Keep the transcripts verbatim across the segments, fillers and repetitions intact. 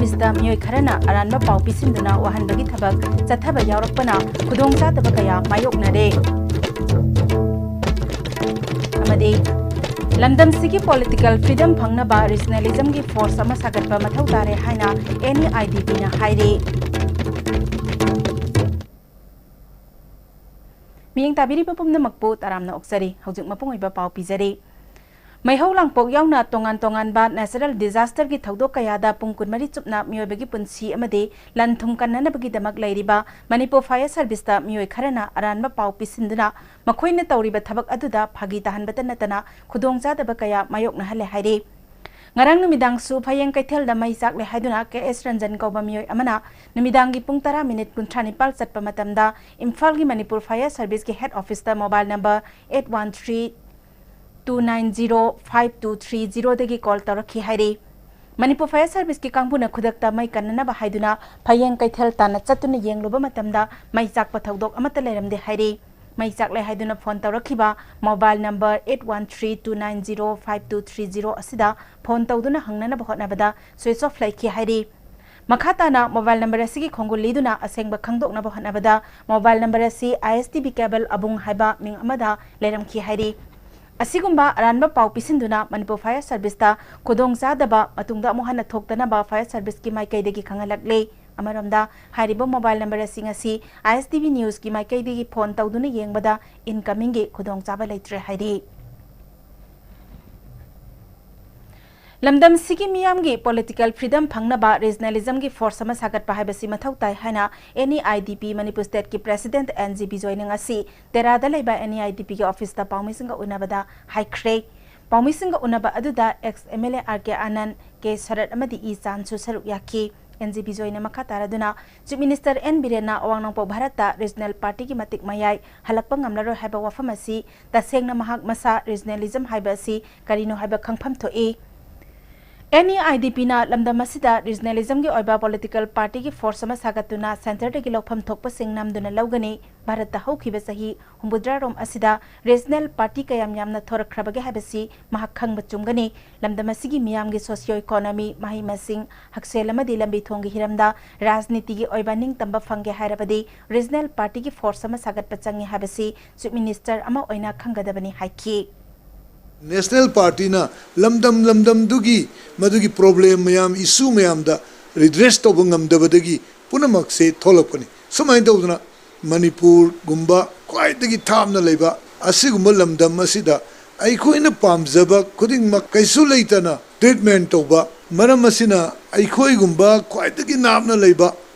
ꯁꯥꯔꯚꯤꯁꯇ ꯃꯤꯑꯣꯏ ꯈꯔꯅ ꯑꯔꯥꯟꯕ ꯄꯥꯎ ꯄꯤꯁꯤꯟꯗꯨꯅ ꯋꯥꯍꯟꯕꯒꯤ ꯊꯕꯛ ꯆꯠꯊꯕ ꯌꯥꯎꯔꯛꯄꯅ ꯈꯨꯗꯣꯡꯆꯥꯗꯕ ꯀꯌꯥ ꯃꯥꯌꯣꯛꯅꯔꯦ꯫ ꯑꯃꯗꯤ ꯂꯝꯗꯝꯁꯤꯒꯤ ꯄꯣꯂꯤꯇꯤꯀꯦꯜ ꯐ꯭ꯔꯤꯗꯝ ꯐꯪꯅꯕ ꯔꯤꯖꯅꯦꯂꯤꯖꯝꯒꯤ ꯐꯣꯔꯁ ꯑꯃ ꯁꯥꯒꯠꯄ ꯃꯊꯧ ꯇꯥꯔꯦ ꯍꯥꯏꯅ ꯑꯦꯟ ꯏ ꯑꯥꯏ ꯗꯤ ꯄꯤꯅ ꯍꯥꯏꯔꯤ꯫ ꯃꯤꯠꯌꯦꯡ ꯇꯥꯕꯤꯔꯤꯕ ꯄꯨꯝꯅꯃꯛꯄꯨ ꯇꯔꯥꯝꯅ ꯑꯣꯛꯆꯔꯤ꯫ ꯍꯧꯖꯤꯛ ꯃꯄꯨꯡ ꯑꯣꯏꯕ ꯄꯥꯎ ꯄꯤꯖꯔꯤ꯫ ꯃꯩꯍꯧ ꯂꯥꯡꯄꯣꯛ ꯌꯥꯎꯅ ꯇꯣꯉꯥꯟ ꯇꯣꯉꯥꯟꯕ natural disasterꯒꯤ ꯊꯧꯗꯣꯛ ꯀꯌꯥꯗ ꯄꯨꯡ ꯀꯨꯟꯃꯔꯤ ꯆꯨꯞꯅ ꯃꯤꯑꯣꯏꯕꯒꯤ ꯄꯨꯟꯁꯤ ꯑꯃꯗꯤ ꯂꯟ ꯊꯨꯝ ꯀꯟꯅꯅꯕꯒꯤꯗꯃꯛ ꯂꯩꯔꯤꯕ ꯃꯅꯤꯄꯨꯔ ꯐꯥꯌꯔ ꯁꯥꯔꯚꯤꯁꯇ ꯃꯤꯑꯣꯏ ꯈꯔꯅ ꯑꯔꯥꯟꯕ ꯄꯥꯎ ꯄꯤꯁꯤꯟꯗꯨꯅ ꯃꯈꯣꯏꯅ ꯇꯧꯔꯤꯕ ꯊꯕꯛ ꯑꯗꯨꯗ ꯐꯥꯒꯤ ꯇꯥꯍꯟꯕꯇ ꯅꯠꯇꯅ ꯈꯨꯗꯣꯡꯆꯥꯗꯕ ꯀꯌꯥ ꯃꯥꯌꯣꯛꯅꯍꯜꯂꯦ ꯍꯥꯏꯔꯤ꯫ ꯉꯔꯥꯡ ꯅꯨꯃꯤꯗꯥꯡꯁꯨ ꯐꯌꯦꯡ ꯀꯩꯊꯦꯜꯗ ꯃꯩ ꯆꯥꯛꯂꯦ ꯍꯥꯏꯗꯨꯅ ꯀꯦ ꯑꯦꯁ ꯔꯟꯖꯟ ꯀꯧꯕ ꯃꯤꯑꯣꯏ ꯑꯃꯅ ꯅꯨꯃꯤꯗꯥꯡꯒꯤ ꯄꯨꯡ ꯇꯔꯥ ꯃꯤꯅꯤꯠ ꯀꯨꯟꯊ꯭ꯔꯥ ꯅꯤꯄꯥꯜ ꯆꯠꯄ ꯃꯇꯝꯗ ꯏꯝꯐꯥꯜꯒꯤ ꯃꯅꯤꯄꯨꯔ ꯐꯥꯌꯔ ꯁꯥꯔꯚꯤꯁꯀꯤ ꯍꯦꯗ ꯑꯣꯐꯤꯁꯇ mobile number eight one three two nine zero five two three zeroꯗꯒꯤ ꯀꯣꯜ ꯇꯧꯔꯛꯈꯤ ꯍꯥꯏꯔꯤ꯫ ꯃꯅꯤꯄꯨꯔ ꯐꯥꯌꯔ ꯁꯥꯔꯚꯤꯁꯀꯤ ꯀꯥꯡꯕꯨꯅ ꯈꯨꯗꯛꯇ ꯃꯩ ꯀꯟꯅꯅꯕ ꯍꯥꯏꯗꯨꯅ ꯐꯌꯦꯡ ꯀꯩꯊꯦꯜ ꯇꯥꯟꯅ ꯆꯠꯇꯨꯅ ꯌꯦꯡꯂꯨꯕ ꯃꯇꯝꯗ ꯃꯩ ꯆꯥꯛꯄ ꯊꯧꯗꯣꯛ ꯑꯃꯠꯇ ꯂꯩꯔꯝꯗꯦ ꯍꯥꯏꯔꯤ꯫ ꯃꯩ ꯆꯥꯛꯂꯦ ꯍꯥꯏꯗꯨꯅ ꯐꯣꯟ ꯇꯧꯔꯛꯈꯤꯕ mobile number eight one three two nine zero five two three zero ꯑꯁꯤꯗ ꯐꯣꯟ ꯇꯧꯗꯨꯅ ꯍꯪꯅꯅꯕ ꯍꯣꯠꯅꯕꯗ ꯁ꯭ꯋꯤꯆ ꯑꯣꯐ ꯂꯩꯈꯤ ꯍꯥꯏꯔꯤ꯫ ꯃꯈꯥ ꯇꯥꯅ ꯃꯣꯕꯥꯏꯜ ꯅꯝꯕꯔ ꯑꯁꯤꯒꯤ ꯈꯣꯡꯒꯨꯜ ꯂꯤꯗꯨꯅ ꯑꯁꯦꯡꯕ ꯈꯪꯗꯣꯛꯅꯕ ꯍꯣꯠꯅꯕꯗ ꯃꯣꯕꯥꯏꯜ ꯅꯝꯕꯔ ꯑꯁꯤ ꯑꯥꯏ ꯑꯦꯁ ꯇꯤ ꯚꯤ ꯀꯦꯕꯜ ꯑꯕꯨꯡ ꯍꯥꯏꯕ ꯃꯤꯡ ꯑꯃꯗ ꯂꯩꯔꯝꯈꯤ ꯍꯥꯏꯔꯤ꯫ ꯑꯁꯤꯒꯨꯝꯕ ꯑꯔꯥꯟꯕ ꯄꯥꯎ ꯄꯤꯁꯤꯟꯗꯨꯅ ꯃꯅꯤꯄꯨꯔ ꯐꯥꯌꯔ ꯁꯥꯔꯚꯤꯁꯇ ꯈꯨꯗꯣꯡꯆꯥꯗꯕ ꯃꯇꯨꯡꯗ ꯑꯃꯨꯛ ꯍꯟꯅ ꯊꯣꯛꯇꯅꯕ ꯐꯥꯌꯔ ꯁꯥꯔꯚꯤꯁꯀꯤ ꯃꯥꯏꯀꯩꯗꯒꯤ ꯈꯪꯍꯜꯂꯛꯂꯦ꯫ ꯑꯃꯔꯣꯝꯗ ꯍꯥꯏꯔꯤꯕ ꯃꯣꯕꯥꯏꯜ ꯅꯝꯕꯔ ꯑꯁꯤꯡ ꯑꯁꯤ ꯑꯥꯏ ꯑꯦꯁ ꯇꯤ ꯚꯤ ꯅ꯭ꯌꯨꯁꯀꯤ ꯃꯥꯏꯀꯩꯗꯒꯤ ꯐꯣꯟ ꯇꯧꯗꯨꯅ ꯌꯦꯡꯕꯗ ꯏꯟꯀꯃꯤꯡꯒꯤ ꯈꯨꯗꯣꯡꯆꯥꯕ ꯂꯩꯇ꯭ꯔꯦ ꯍꯥꯏꯔꯤ꯫ ꯂꯝꯗꯝꯁꯤꯒꯤ ꯃꯤꯌꯥꯝꯒꯤ ꯄꯣꯂꯤꯇꯤꯀꯦꯜ ꯐ꯭ꯔꯤꯗꯝ ꯐꯪꯅꯕ ꯔꯤꯖꯅꯦꯂꯤꯖꯝꯒꯤ ꯐꯣꯔꯁ ꯑꯃ ꯁꯥꯒꯠꯄ ꯍꯥꯏꯕꯁꯤ ꯃꯊꯧ ꯇꯥꯏ ꯍꯥꯏꯅ ꯑꯦꯟ ꯏ ꯑꯥꯏ ꯗꯤ ꯄꯤ ꯃꯅꯤꯄꯨꯔ ꯁ꯭ꯇꯦꯠꯀꯤ ꯄ꯭ꯔꯦꯁꯤꯗꯦꯟꯠ ꯑꯦꯟ ꯖꯤ ꯕꯤꯖꯣꯏꯅ ꯉꯁꯤ ꯇꯦꯔꯥꯗ ꯂꯩꯕ ꯑꯦꯟ ꯏ ꯑꯥꯏ ꯗꯤ ꯄꯤꯒꯤ ꯑꯣꯐꯤꯁꯇ ꯄꯥꯎꯃꯤꯁꯤꯡꯒ ꯎꯅꯕꯗ ꯍꯥꯏꯈ꯭ꯔꯦ꯫ ꯄꯥꯎꯃꯤꯁꯤꯡꯒ ꯎꯅꯕ ꯑꯗꯨꯗ ex M L A R K Anand, K Sarat ꯑꯃꯗꯤ ꯏ ꯆꯥꯟꯁꯨ ꯁꯔꯨꯛ ꯌꯥꯈꯤ꯫ ꯑꯦꯟ ꯖꯤ ꯕꯤꯖꯣꯏꯅ ꯃꯈꯥ ꯇꯥꯔꯗꯨꯅ ꯆꯤꯐ ꯃꯤꯅꯤꯁꯇꯔ ꯑꯦꯟ ꯕꯤꯔꯦꯟꯅ ꯑꯋꯥꯡ ꯅꯣꯡꯄꯣꯛ ꯚꯥꯔꯠꯇ ꯔꯤꯖꯅꯦꯜ ꯄꯥꯔꯇꯤꯒꯤ ꯃꯇꯤꯛ ꯃꯌꯥꯏ ꯍꯜꯂꯛꯄ ꯉꯝꯂꯔꯣꯏ ꯍꯥꯏꯕ ꯋꯥꯐꯝ ꯑꯁꯤ ꯇꯁꯦꯡꯅ ꯃꯍꯥꯛ ꯃꯁꯥ ꯔꯤꯖꯅꯦꯂꯤꯖꯝ ꯍꯥꯏꯕ ꯑꯁꯤ ꯀꯔꯤꯅꯣ ꯍꯥꯏꯕ ꯈꯪꯐꯝ ꯊꯣꯛꯏ꯫ ꯑꯦꯟ ꯏ ꯑꯥꯏ ꯗꯤ ꯄꯤꯅ ꯂꯝꯗꯝ ꯑꯁꯤꯗ ꯔꯤꯖꯅꯦꯂꯤꯖꯝꯒꯤ ꯑꯣꯏꯕ ꯄꯣꯂꯤꯇꯤꯀꯦꯜ ꯄꯥꯔꯇꯤꯒꯤ ꯐꯣꯔꯁ ꯑꯃ ꯁꯥꯒꯠꯇꯨꯅ ꯁꯦꯟꯇꯔꯗꯒꯤ ꯂꯧꯐꯝ ꯊꯣꯛꯄꯁꯤꯡ ꯅꯝꯗꯨꯅ ꯂꯧꯒꯅꯤ꯫ ꯚꯥꯔꯠꯇ ꯍꯧꯈꯤꯕ ꯆꯍꯤ ꯍꯨꯝꯐꯨꯇꯔꯥꯔꯣꯝ ꯑꯁꯤꯗ ꯔꯤꯖꯅꯦꯜ ꯄꯥꯔꯇꯤ ꯀꯌꯥꯝ ꯌꯥꯝꯅ ꯊꯣꯔꯛꯈ꯭ꯔꯕꯒꯦ ꯍꯥꯏꯕꯁꯤ ꯃꯍꯥꯛ ꯈꯪꯕ ꯆꯨꯝꯒꯅꯤ꯫ ꯂꯝꯗꯝ ꯑꯁꯤꯒꯤ ꯃꯤꯌꯥꯝꯒꯤ ꯁꯣꯁꯤꯌꯣ ꯏꯀꯣꯅꯣꯃꯤ, ꯃꯍꯩ ꯃꯁꯤꯡ, ꯍꯛꯁꯦꯜ ꯑꯃꯗꯤ ꯂꯝꯕꯤ ꯊꯣꯡꯒꯤ ꯍꯤꯔꯝꯗ ꯔꯥꯖꯅꯤꯇꯤꯒꯤ ꯑꯣꯏꯕ ꯅꯤꯡꯇꯝꯕ ꯐꯪꯒꯦ ꯍꯥꯏꯔꯕꯗꯤ ꯔꯤꯖꯅꯦꯜ ꯄꯥꯔꯇꯤꯒꯤ ꯐꯣꯔꯁ ꯑꯃ ꯁꯥꯒꯠꯄ ꯆꯪꯉꯤ ꯍꯥꯏꯕꯁꯤ ꯆꯤꯐ ꯃꯤꯅꯤꯁꯇꯔ ꯑꯃ ꯑꯣꯏꯅ ꯈꯪꯒꯗꯕꯅꯤ ꯍꯥꯏꯈꯤ꯫ ꯅꯦꯁꯅꯦꯜ ꯄꯥꯔꯇꯤꯅ ꯂꯝꯗꯝ ꯂꯝꯗꯝꯗꯨꯒꯤ ꯃꯗꯨꯒꯤ ꯄ꯭ꯔꯣꯕ꯭ꯂꯦꯝ ꯃꯌꯥꯝ, ꯏꯁꯨ ꯃꯌꯥꯝꯗ ꯔꯤꯗ꯭ꯔꯦꯁ ꯇꯧꯕ ꯉꯝꯗꯕꯗꯒꯤ ꯄꯨꯝꯅꯃꯛꯁꯦ ꯊꯣꯛꯂꯛꯄꯅꯤ꯫ ꯁꯨꯃꯥꯏꯅ ꯇꯧꯗꯅ ꯃꯅꯤꯄꯨꯔꯒꯨꯝꯕ ꯈ꯭ꯋꯥꯏꯗꯒꯤ ꯊꯥꯞꯅ ꯂꯩꯕ ꯑꯁꯤꯒꯨꯝꯕ ꯂꯝꯗꯝ ꯑꯁꯤꯗ ꯑꯩꯈꯣꯏꯅ ꯄꯥꯝꯖꯕ ꯈꯨꯗꯤꯡꯃꯛ ꯀꯩꯁꯨ ꯂꯩꯇꯅ ꯇ꯭ꯔꯤꯠꯃꯦꯟ ꯇꯧꯕ, ꯃꯔꯝ ꯑꯁꯤꯅ ꯑꯩꯈꯣꯏꯒꯨꯝꯕ ꯈ꯭ꯋꯥꯏꯗꯒꯤ ꯂꯥꯞꯅ ꯂꯩꯕ,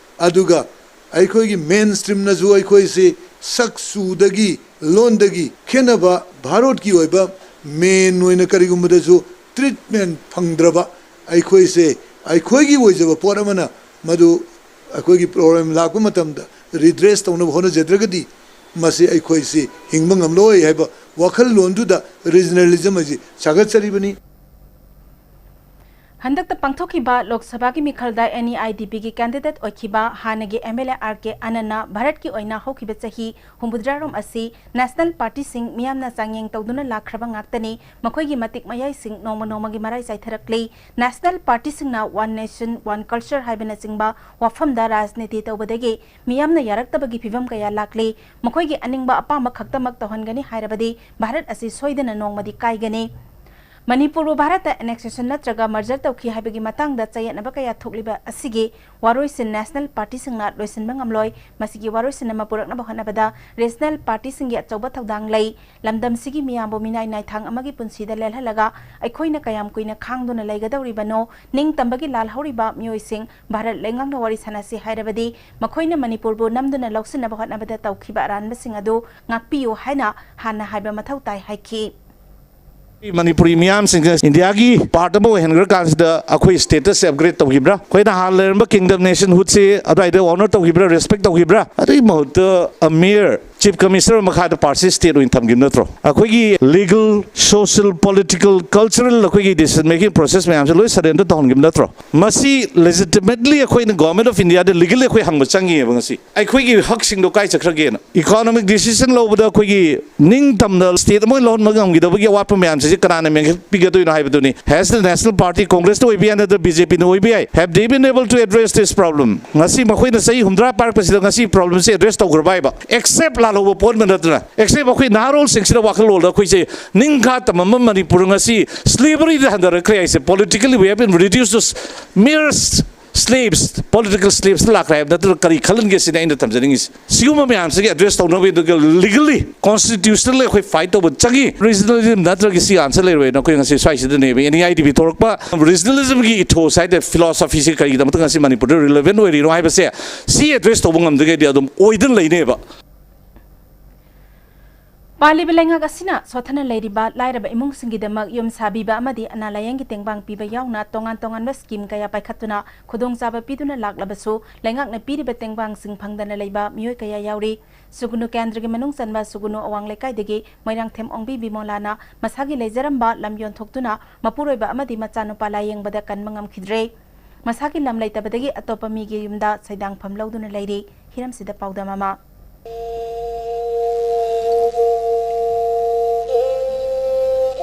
ꯑꯗꯨꯒ ꯑꯩꯈꯣꯏꯒꯤ ꯃꯦꯟ ꯁ꯭ꯇ꯭ꯔꯤꯝꯅꯁꯨ ꯑꯩꯈꯣꯏꯁꯤ ꯁꯛ ꯆꯨꯗꯒꯤ, ꯂꯣꯟꯗꯒꯤ ꯈꯦꯠꯅꯕ, ꯚꯥꯔꯠꯀꯤ ꯑꯣꯏꯕ ꯃꯦꯟ ꯑꯣꯏꯅ ꯀꯔꯤꯒꯨꯝꯕꯗꯁꯨ ꯇ꯭ꯔꯤꯠꯃꯦꯟ ꯐꯪꯗ꯭ꯔꯕ ꯑꯩꯈꯣꯏꯁꯦ, ꯑꯩꯈꯣꯏꯒꯤ ꯑꯣꯏꯖꯕ ꯄꯣꯠ ꯑꯃꯅ ꯃꯗꯨ ꯑꯩꯈꯣꯏꯒꯤ ꯄ꯭ꯔꯣꯕ꯭ꯂꯦꯝ ꯂꯥꯛꯄ ꯃꯇꯝꯗ ꯔꯤꯗ꯭ꯔꯦꯁ ꯇꯧꯅꯕ ꯍꯣꯠꯅꯖꯗ꯭ꯔꯒꯗꯤ ꯃꯁꯤ ꯑꯩꯈꯣꯏꯁꯤ ꯍꯤꯡꯕ ꯉꯝꯂꯣꯏ ꯍꯥꯏꯕ ꯋꯥꯈꯜꯂꯣꯟꯗꯨꯗ ꯔꯤꯖꯅꯦꯂꯤꯖꯝ ꯑꯁꯤ ꯁꯥꯒꯠꯆꯔꯤꯕꯅꯤ꯫ ꯍꯟꯗꯛꯇ ꯄꯥꯡꯊꯣꯛꯈꯤꯕ ꯂꯣꯛ ꯁꯚꯥꯒꯤ ꯃꯤꯈꯜꯗ ꯑꯦꯟ ꯏ ꯑꯥꯏ ꯗꯤ ꯄꯤꯒꯤ ꯀꯦꯟꯗꯤꯗꯦꯠ ꯑꯣꯏꯈꯤꯕ ꯍꯥꯟꯅꯒꯤ ꯑꯦꯝ ꯑꯦꯜ ꯑꯦ ꯑꯥꯔ ꯀꯦ ꯑꯅꯟꯅ ꯚꯥꯔꯠꯀꯤ ꯑꯣꯏꯅ ꯍꯧꯈꯤꯕ ꯆꯍꯤ ꯍꯨꯝꯐꯨꯇꯔꯥꯔꯣꯝ ꯑꯁꯤ ꯅꯦꯁꯅꯦꯜ ꯄꯥꯔꯇꯤꯁꯤꯡ ꯃꯤꯌꯥꯝꯅ ꯆꯥꯡꯌꯦꯡ ꯇꯧꯗꯨꯅ ꯂꯥꯛꯈ꯭ꯔꯕ ꯉꯥꯛꯇꯅꯤ, ꯃꯈꯣꯏꯒꯤ ꯃꯇꯤꯛ ꯃꯌꯥꯏꯁꯤꯡ ꯅꯣꯡꯃ ꯅꯣꯡꯃꯒꯤ ꯃꯔꯥꯏ ꯆꯥꯏꯊꯔꯛꯂꯤ, ꯅꯦꯁꯅꯦꯜ ꯄꯥꯔꯇꯤꯁꯤꯡꯅ ꯋꯥꯟ ꯅꯦꯁꯟ ꯋꯥꯟ ꯀꯜꯆꯔ ꯍꯥꯏꯕꯅꯆꯤꯡꯕ ꯋꯥꯐꯝꯗ ꯔꯥꯖꯅꯤꯇꯤ ꯇꯧꯕꯗꯒꯤ ꯃꯤꯌꯥꯝꯅ ꯌꯥꯔꯛꯇꯕꯒꯤ ꯐꯤꯚꯝ ꯀꯌꯥ ꯂꯥꯛꯂꯤ, ꯃꯈꯣꯏꯒꯤ ꯑꯅꯤꯡꯕ ꯑꯄꯥꯝꯕ ꯈꯛꯇꯃꯛ ꯇꯧꯍꯟꯒꯅꯤ ꯍꯥꯏꯔꯕꯗꯤ ꯚꯥꯔꯠ ꯑꯁꯤ ꯁꯣꯏꯗꯅ ꯅꯣꯡꯃꯗꯤ ꯀꯥꯏꯒꯅꯤ꯫ ꯃꯅꯤꯄꯨꯔꯕꯨ ꯚꯥꯔꯠꯇ ꯑꯦꯅꯦꯛꯁꯦꯁꯟ ꯅꯠꯇ꯭ꯔꯒ ꯃꯔꯖꯔ ꯇꯧꯈꯤ ꯍꯥꯏꯕꯒꯤ ꯃꯇꯥꯡꯗ ꯆꯌꯦꯠꯅꯕ ꯀꯌꯥ ꯊꯣꯛꯂꯤꯕ ꯑꯁꯤꯒꯤ ꯋꯥꯔꯣꯏꯁꯤꯟ ꯅꯦꯁꯅꯦꯜ ꯄꯥꯔꯇꯤꯁꯤꯡꯅ ꯂꯣꯏꯁꯤꯟꯕ ꯉꯝꯂꯣꯏ꯫ ꯃꯁꯤꯒꯤ ꯋꯥꯔꯣꯏꯁꯤꯟ ꯑꯃ ꯄꯨꯔꯛꯅꯕ ꯍꯣꯠꯅꯕꯗ ꯔꯤꯖꯅꯦꯜ ꯄꯥꯔꯇꯤꯁꯤꯡꯒꯤ ꯑꯆꯧꯕ ꯊꯧꯗꯥꯡ ꯂꯩ꯫ ꯂꯝꯗꯝꯁꯤꯒꯤ ꯃꯤꯌꯥꯝꯕꯨ ꯃꯤꯅꯥꯏ ꯅꯥꯏꯊꯥꯡ ꯑꯃꯒꯤ ꯄꯨꯟꯁꯤꯗ ꯂꯦꯜꯍꯜꯂꯒ ꯑꯩꯈꯣꯏꯅ ꯀꯌꯥꯝ ꯀꯨꯏꯅ ꯈꯥꯡꯗꯨꯅ ꯂꯩꯒꯗꯧꯔꯤꯕꯅꯣ? ꯅꯤꯡꯇꯝꯕꯒꯤ ꯂꯥꯜꯍꯧꯔꯤꯕ ꯃꯤꯑꯣꯏꯁꯤꯡ ꯚꯥꯔꯠ ꯂꯩꯉꯥꯛꯅ ꯋꯥꯔꯤ ꯁꯥꯟꯅꯁꯤ ꯍꯥꯏꯔꯕꯗꯤ ꯃꯈꯣꯏꯅ ꯃꯅꯤꯄꯨꯔꯕꯨ ꯅꯝꯗꯨꯅ ꯂꯧꯁꯤꯟꯅꯕ ꯍꯣꯠꯅꯕꯗ ꯇꯧꯈꯤꯕ ꯑꯔꯥꯟꯕꯁꯤꯡ ꯑꯗꯨ ꯉꯥꯛꯄꯤꯌꯨ ꯍꯥꯏꯅ ꯍꯥꯟꯅ ꯍꯥꯏꯕ ꯃꯊꯧ ꯇꯥꯏ ꯍꯥꯏꯈꯤ꯫ ꯃꯅꯤꯄꯨꯔꯤ ꯃꯤꯌꯥꯝꯁꯤꯡꯁꯦ ꯏꯟꯗꯤꯌꯥꯒꯤ ꯄꯥꯔꯠ ꯑꯃ ꯑꯣꯏꯍꯟꯈ꯭ꯔꯀꯥꯟꯁꯤꯗ ꯑꯩꯈꯣꯏ ꯁ꯭ꯇꯦꯇꯁꯁꯦ ꯑꯞꯒ꯭ꯔꯦꯗ ꯇꯧꯈꯤꯕ꯭ꯔꯥ? ꯑꯩꯈꯣꯏꯅ ꯍꯥꯟꯅ ꯂꯩꯔꯝꯕ ꯀꯤꯡꯗꯝ ꯅꯦꯁꯟꯍꯨꯗꯁꯦ ꯑꯗꯨꯋꯥꯏꯗ ꯑꯣꯅꯔ ꯇꯧꯈꯤꯕ꯭ꯔꯥ, ꯔꯦꯁꯄꯦꯛ ꯇꯧꯈꯤꯕ꯭ꯔꯥ? ꯑꯗꯨꯒꯤ ꯃꯍꯨꯠꯇ ꯑ ꯃꯤꯌꯔ Chief Commissioner ꯃꯈꯥꯗ partial state ꯑꯣꯏꯅ ꯊꯝꯈꯤꯕ ꯅꯠꯇ꯭ꯔꯣ? ꯑꯩꯈꯣꯏꯒꯤ legal, social, political, cultural, ꯑꯩꯈꯣꯏꯒꯤ decision making process ꯃꯌꯥꯝꯁꯦ ꯂꯣꯏ surrender ꯇꯧꯍꯟꯈꯤꯕ ꯅꯠꯇ꯭ꯔꯣ? ꯃꯁꯤ legitimately ꯑꯩꯈꯣꯏꯅ Government of Indiaꯗ legally ꯑꯩꯈꯣꯏ ꯍꯪꯕ ꯆꯪꯉꯤꯑꯕ ꯉꯁꯤ꯫ ꯑꯩꯈꯣꯏꯒꯤ ꯍꯛꯁꯤꯡꯗꯣ ꯀꯥꯏ ꯆꯠꯈ꯭ꯔꯒꯦꯅ꯫ Economic decision ꯂꯧꯕꯗ ꯑꯩꯈꯣꯏꯒꯤ ꯅꯤꯡꯇꯝꯅ state ꯑꯃ ꯂꯧꯍꯟꯕ ꯉꯝꯈꯤꯗꯕꯒꯤ ꯑꯋꯥꯠꯄ ꯃꯌꯥꯝꯁꯤꯁꯦ ꯀꯅꯥꯅ ꯃꯦꯟꯈꯠꯄꯤꯒꯗꯣꯏꯅꯣ ꯍꯥꯏꯕꯗꯨꯅꯤ꯫ Has the National Party, Congressꯅ ꯑꯣꯏꯕ ꯌꯥꯏ, ꯅꯠꯇ꯭ꯔ BJPꯅ ꯑꯣꯏꯕ ꯌꯥꯏ, have they been able to address this problem? ꯉꯁꯤ ꯃꯈꯣꯏꯅ ꯆꯍꯤ ꯍꯨꯝꯗ꯭ꯔꯥ ꯄꯥꯔꯛꯄꯁꯤꯗ ꯉꯁꯤ problemꯁꯦ address ꯇꯧꯈ꯭ꯔꯕ ꯍꯥꯏꯕ? Except ꯂꯥꯜꯍꯧꯕ ꯄꯣꯠ ꯑꯃ ꯅꯠꯇꯅ, except ꯑꯩꯈꯣꯏ ꯅꯍꯥꯔꯣꯜꯁꯤꯡꯁꯤꯗ ꯋꯥꯈꯜꯂꯣꯟꯗ ꯑꯩꯈꯣꯏꯁꯦ ꯅꯤꯡꯈꯥ ꯇꯝꯃꯝꯕ ꯃꯅꯤꯄꯨꯔ ꯉꯁꯤ slaveryꯗ ꯍꯟꯊꯔꯛꯈ꯭ꯔꯦ ꯍꯥꯏꯁꯦ꯫ Politically we have been reduced to mere slaves, political slaves ꯂꯥꯛꯈ꯭ꯔꯦ ꯍꯥꯏꯕ ꯅꯠꯇꯅ ꯀꯔꯤ ꯈꯜꯍꯟꯒꯦ ꯁꯤꯅꯤ ꯑꯩꯅ ꯊꯝꯖꯅꯤꯡꯉꯤꯁꯦ꯫ ꯁꯤꯒꯨꯝꯕ ꯃꯌꯥꯝꯁꯤꯒꯤ address ꯇꯧꯅꯕꯒꯤ ꯑꯗꯨꯒ legally, constitutionally ꯑꯩꯈꯣꯏ fight ꯇꯧꯕ ꯆꯪꯉꯤ꯫ Regionalism ꯅꯠꯇ꯭ꯔꯒ ꯁꯤ answer ꯂꯩꯔꯣꯏꯅ ꯑꯩꯈꯣꯏ ꯉꯁꯤ ꯁ꯭ꯋꯥꯏꯁꯤꯗꯅꯦꯕ NEIDP ꯊꯣꯛꯂꯛꯄ꯫ Regionalismꯒꯤ ethos ꯍꯥꯏꯗꯤ philosophyꯁꯤ ꯀꯔꯤꯒꯤꯗꯃꯛꯇ ꯉꯁꯤ ꯃꯅꯤꯄꯨꯔꯗ relevant ꯑꯣꯏꯔꯤꯅꯣ ꯍꯥꯏꯕꯁꯦ ꯁꯤ address ꯇꯧꯕ ꯉꯝꯗ꯭ꯔꯤꯉꯩꯗꯤ ꯑꯗꯨꯝ ꯑꯣꯏꯗꯅ ꯂꯩꯅꯦꯕ꯫ ꯄꯥꯜꯂꯤꯕ ꯂꯩꯉꯥꯛ ꯑꯁꯤꯅ ꯁꯣꯠꯊꯅ ꯂꯩꯔꯤꯕ ꯂꯥꯏꯔꯕ ꯏꯃꯨꯡꯁꯤꯡꯒꯤꯗꯃꯛ ꯌꯨꯝ ꯁꯥꯕꯤꯕ ꯑꯃꯗꯤ ꯑꯅꯥ ꯂꯥꯌꯦꯡꯒꯤ ꯇꯦꯡꯕꯥꯡ ꯄꯤꯕ ꯌꯥꯎꯅ ꯇꯣꯉꯥꯟ ꯇꯣꯉꯥꯟꯕ scheme ꯀꯌꯥ ꯄꯥꯏꯈꯠꯇꯨꯅ ꯈꯨꯗꯣꯡꯆꯥꯕ ꯄꯤꯗꯨꯅ ꯂꯥꯛꯂꯕꯁꯨ, ꯂꯩꯉꯥꯛꯅ ꯄꯤꯔꯤꯕ ꯇꯦꯡꯕꯥꯡꯁꯤꯡ ꯐꯪꯗꯅ ꯂꯩꯕ ꯃꯤꯑꯣꯏ ꯀꯌꯥ ꯌꯥꯎꯔꯤ꯫ ꯁꯨꯒꯨꯅꯨ ꯀꯦꯟꯗ꯭ꯔꯒꯤ ꯃꯅꯨꯡ ꯆꯟꯕ ꯁꯨꯒꯨꯅꯨ ꯑꯋꯥꯡ ꯂꯩꯀꯥꯏꯗꯒꯤ ꯃꯣꯏꯔꯥꯡꯊꯦꯝ ꯑꯣꯡꯕꯤ ꯕꯤꯃꯣꯂꯥꯅ ꯃꯁꯥꯒꯤ ꯂꯩꯖꯔꯝꯕ ꯂꯝ ꯌꯣꯟꯊꯣꯛꯇꯨꯅ ꯃꯄꯨꯔꯣꯏꯕ ꯑꯃꯗꯤ ꯃꯆꯥꯅꯨꯄꯥ ꯂꯥꯌꯦꯡꯕꯗ ꯀꯟꯕ ꯉꯝꯈꯤꯗ꯭ꯔꯦ꯫ ꯃꯁꯥꯒꯤ ꯂꯝ ꯂꯩꯇꯕꯗꯒꯤ ꯑꯇꯣꯞꯄ ꯃꯤꯒꯤ ꯌꯨꯝꯗ ꯁꯩꯗꯥꯡꯐꯝ ꯂꯧꯗꯨꯅ ꯂꯩꯔꯤ꯫ ꯍꯤꯔꯝꯁꯤꯗ ꯄꯥꯎꯗꯝ ꯑꯃ꯫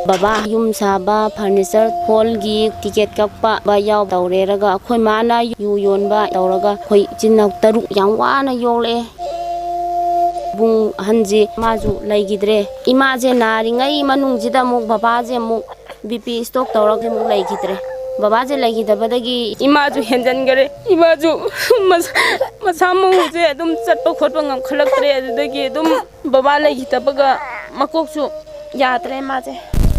ꯕꯕꯥ ꯌꯨꯝ ꯁꯥꯕ, furniture hallꯒꯤ ticket ꯀꯛꯄ ꯕ ꯌꯥꯎ ꯇꯧꯔꯦꯔꯒ ꯑꯩꯈꯣꯏ ꯃꯥꯅ ꯌꯨ ꯌꯣꯟꯕ ꯇꯧꯔꯒ ꯑꯩꯈꯣꯏ ꯏꯆꯤꯟ ꯏꯅꯥꯎ ꯇꯔꯨꯛ ꯌꯥꯝ ꯋꯥꯅ ꯌꯣꯛꯂꯛꯑꯦ꯫ ꯏꯕꯨꯡ ꯑꯍꯟꯁꯦ ꯃꯥꯁꯨ ꯂꯩꯈꯤꯗ꯭ꯔꯦ꯫ ꯏꯃꯥꯁꯦ ꯅꯥꯔꯤꯉꯩ ꯃꯅꯨꯡꯁꯤꯗ ꯑꯃꯨꯛ ꯕꯕꯥꯁꯦ ꯑꯃꯨꯛ BP stroke ꯇꯧꯔꯒ ꯑꯃꯨꯛ ꯂꯩꯈꯤꯗ꯭ꯔꯦ꯫ ꯕꯕꯥꯁꯦ ꯂꯩꯈꯤꯗꯕꯗꯒꯤ ꯏꯃꯥꯁꯨ ꯍꯦꯟꯖꯟꯈꯔꯦ꯫ ꯏꯃꯥꯁꯨ ꯃꯁꯥ, ꯃꯁꯥ ꯃꯎꯁꯦ ꯑꯗꯨꯝ ꯆꯠꯄ ꯈꯣꯠꯄ ꯉꯝꯈꯠꯂꯛꯇ꯭ꯔꯦ꯫ ꯑꯗꯨꯗꯒꯤ ꯑꯗꯨꯝ ꯕꯕꯥ ꯂꯩꯈꯤꯗꯕꯒ ꯃꯀꯣꯛꯁꯨ ꯌꯥꯗ꯭ꯔꯦ ꯃꯥꯁꯦ꯫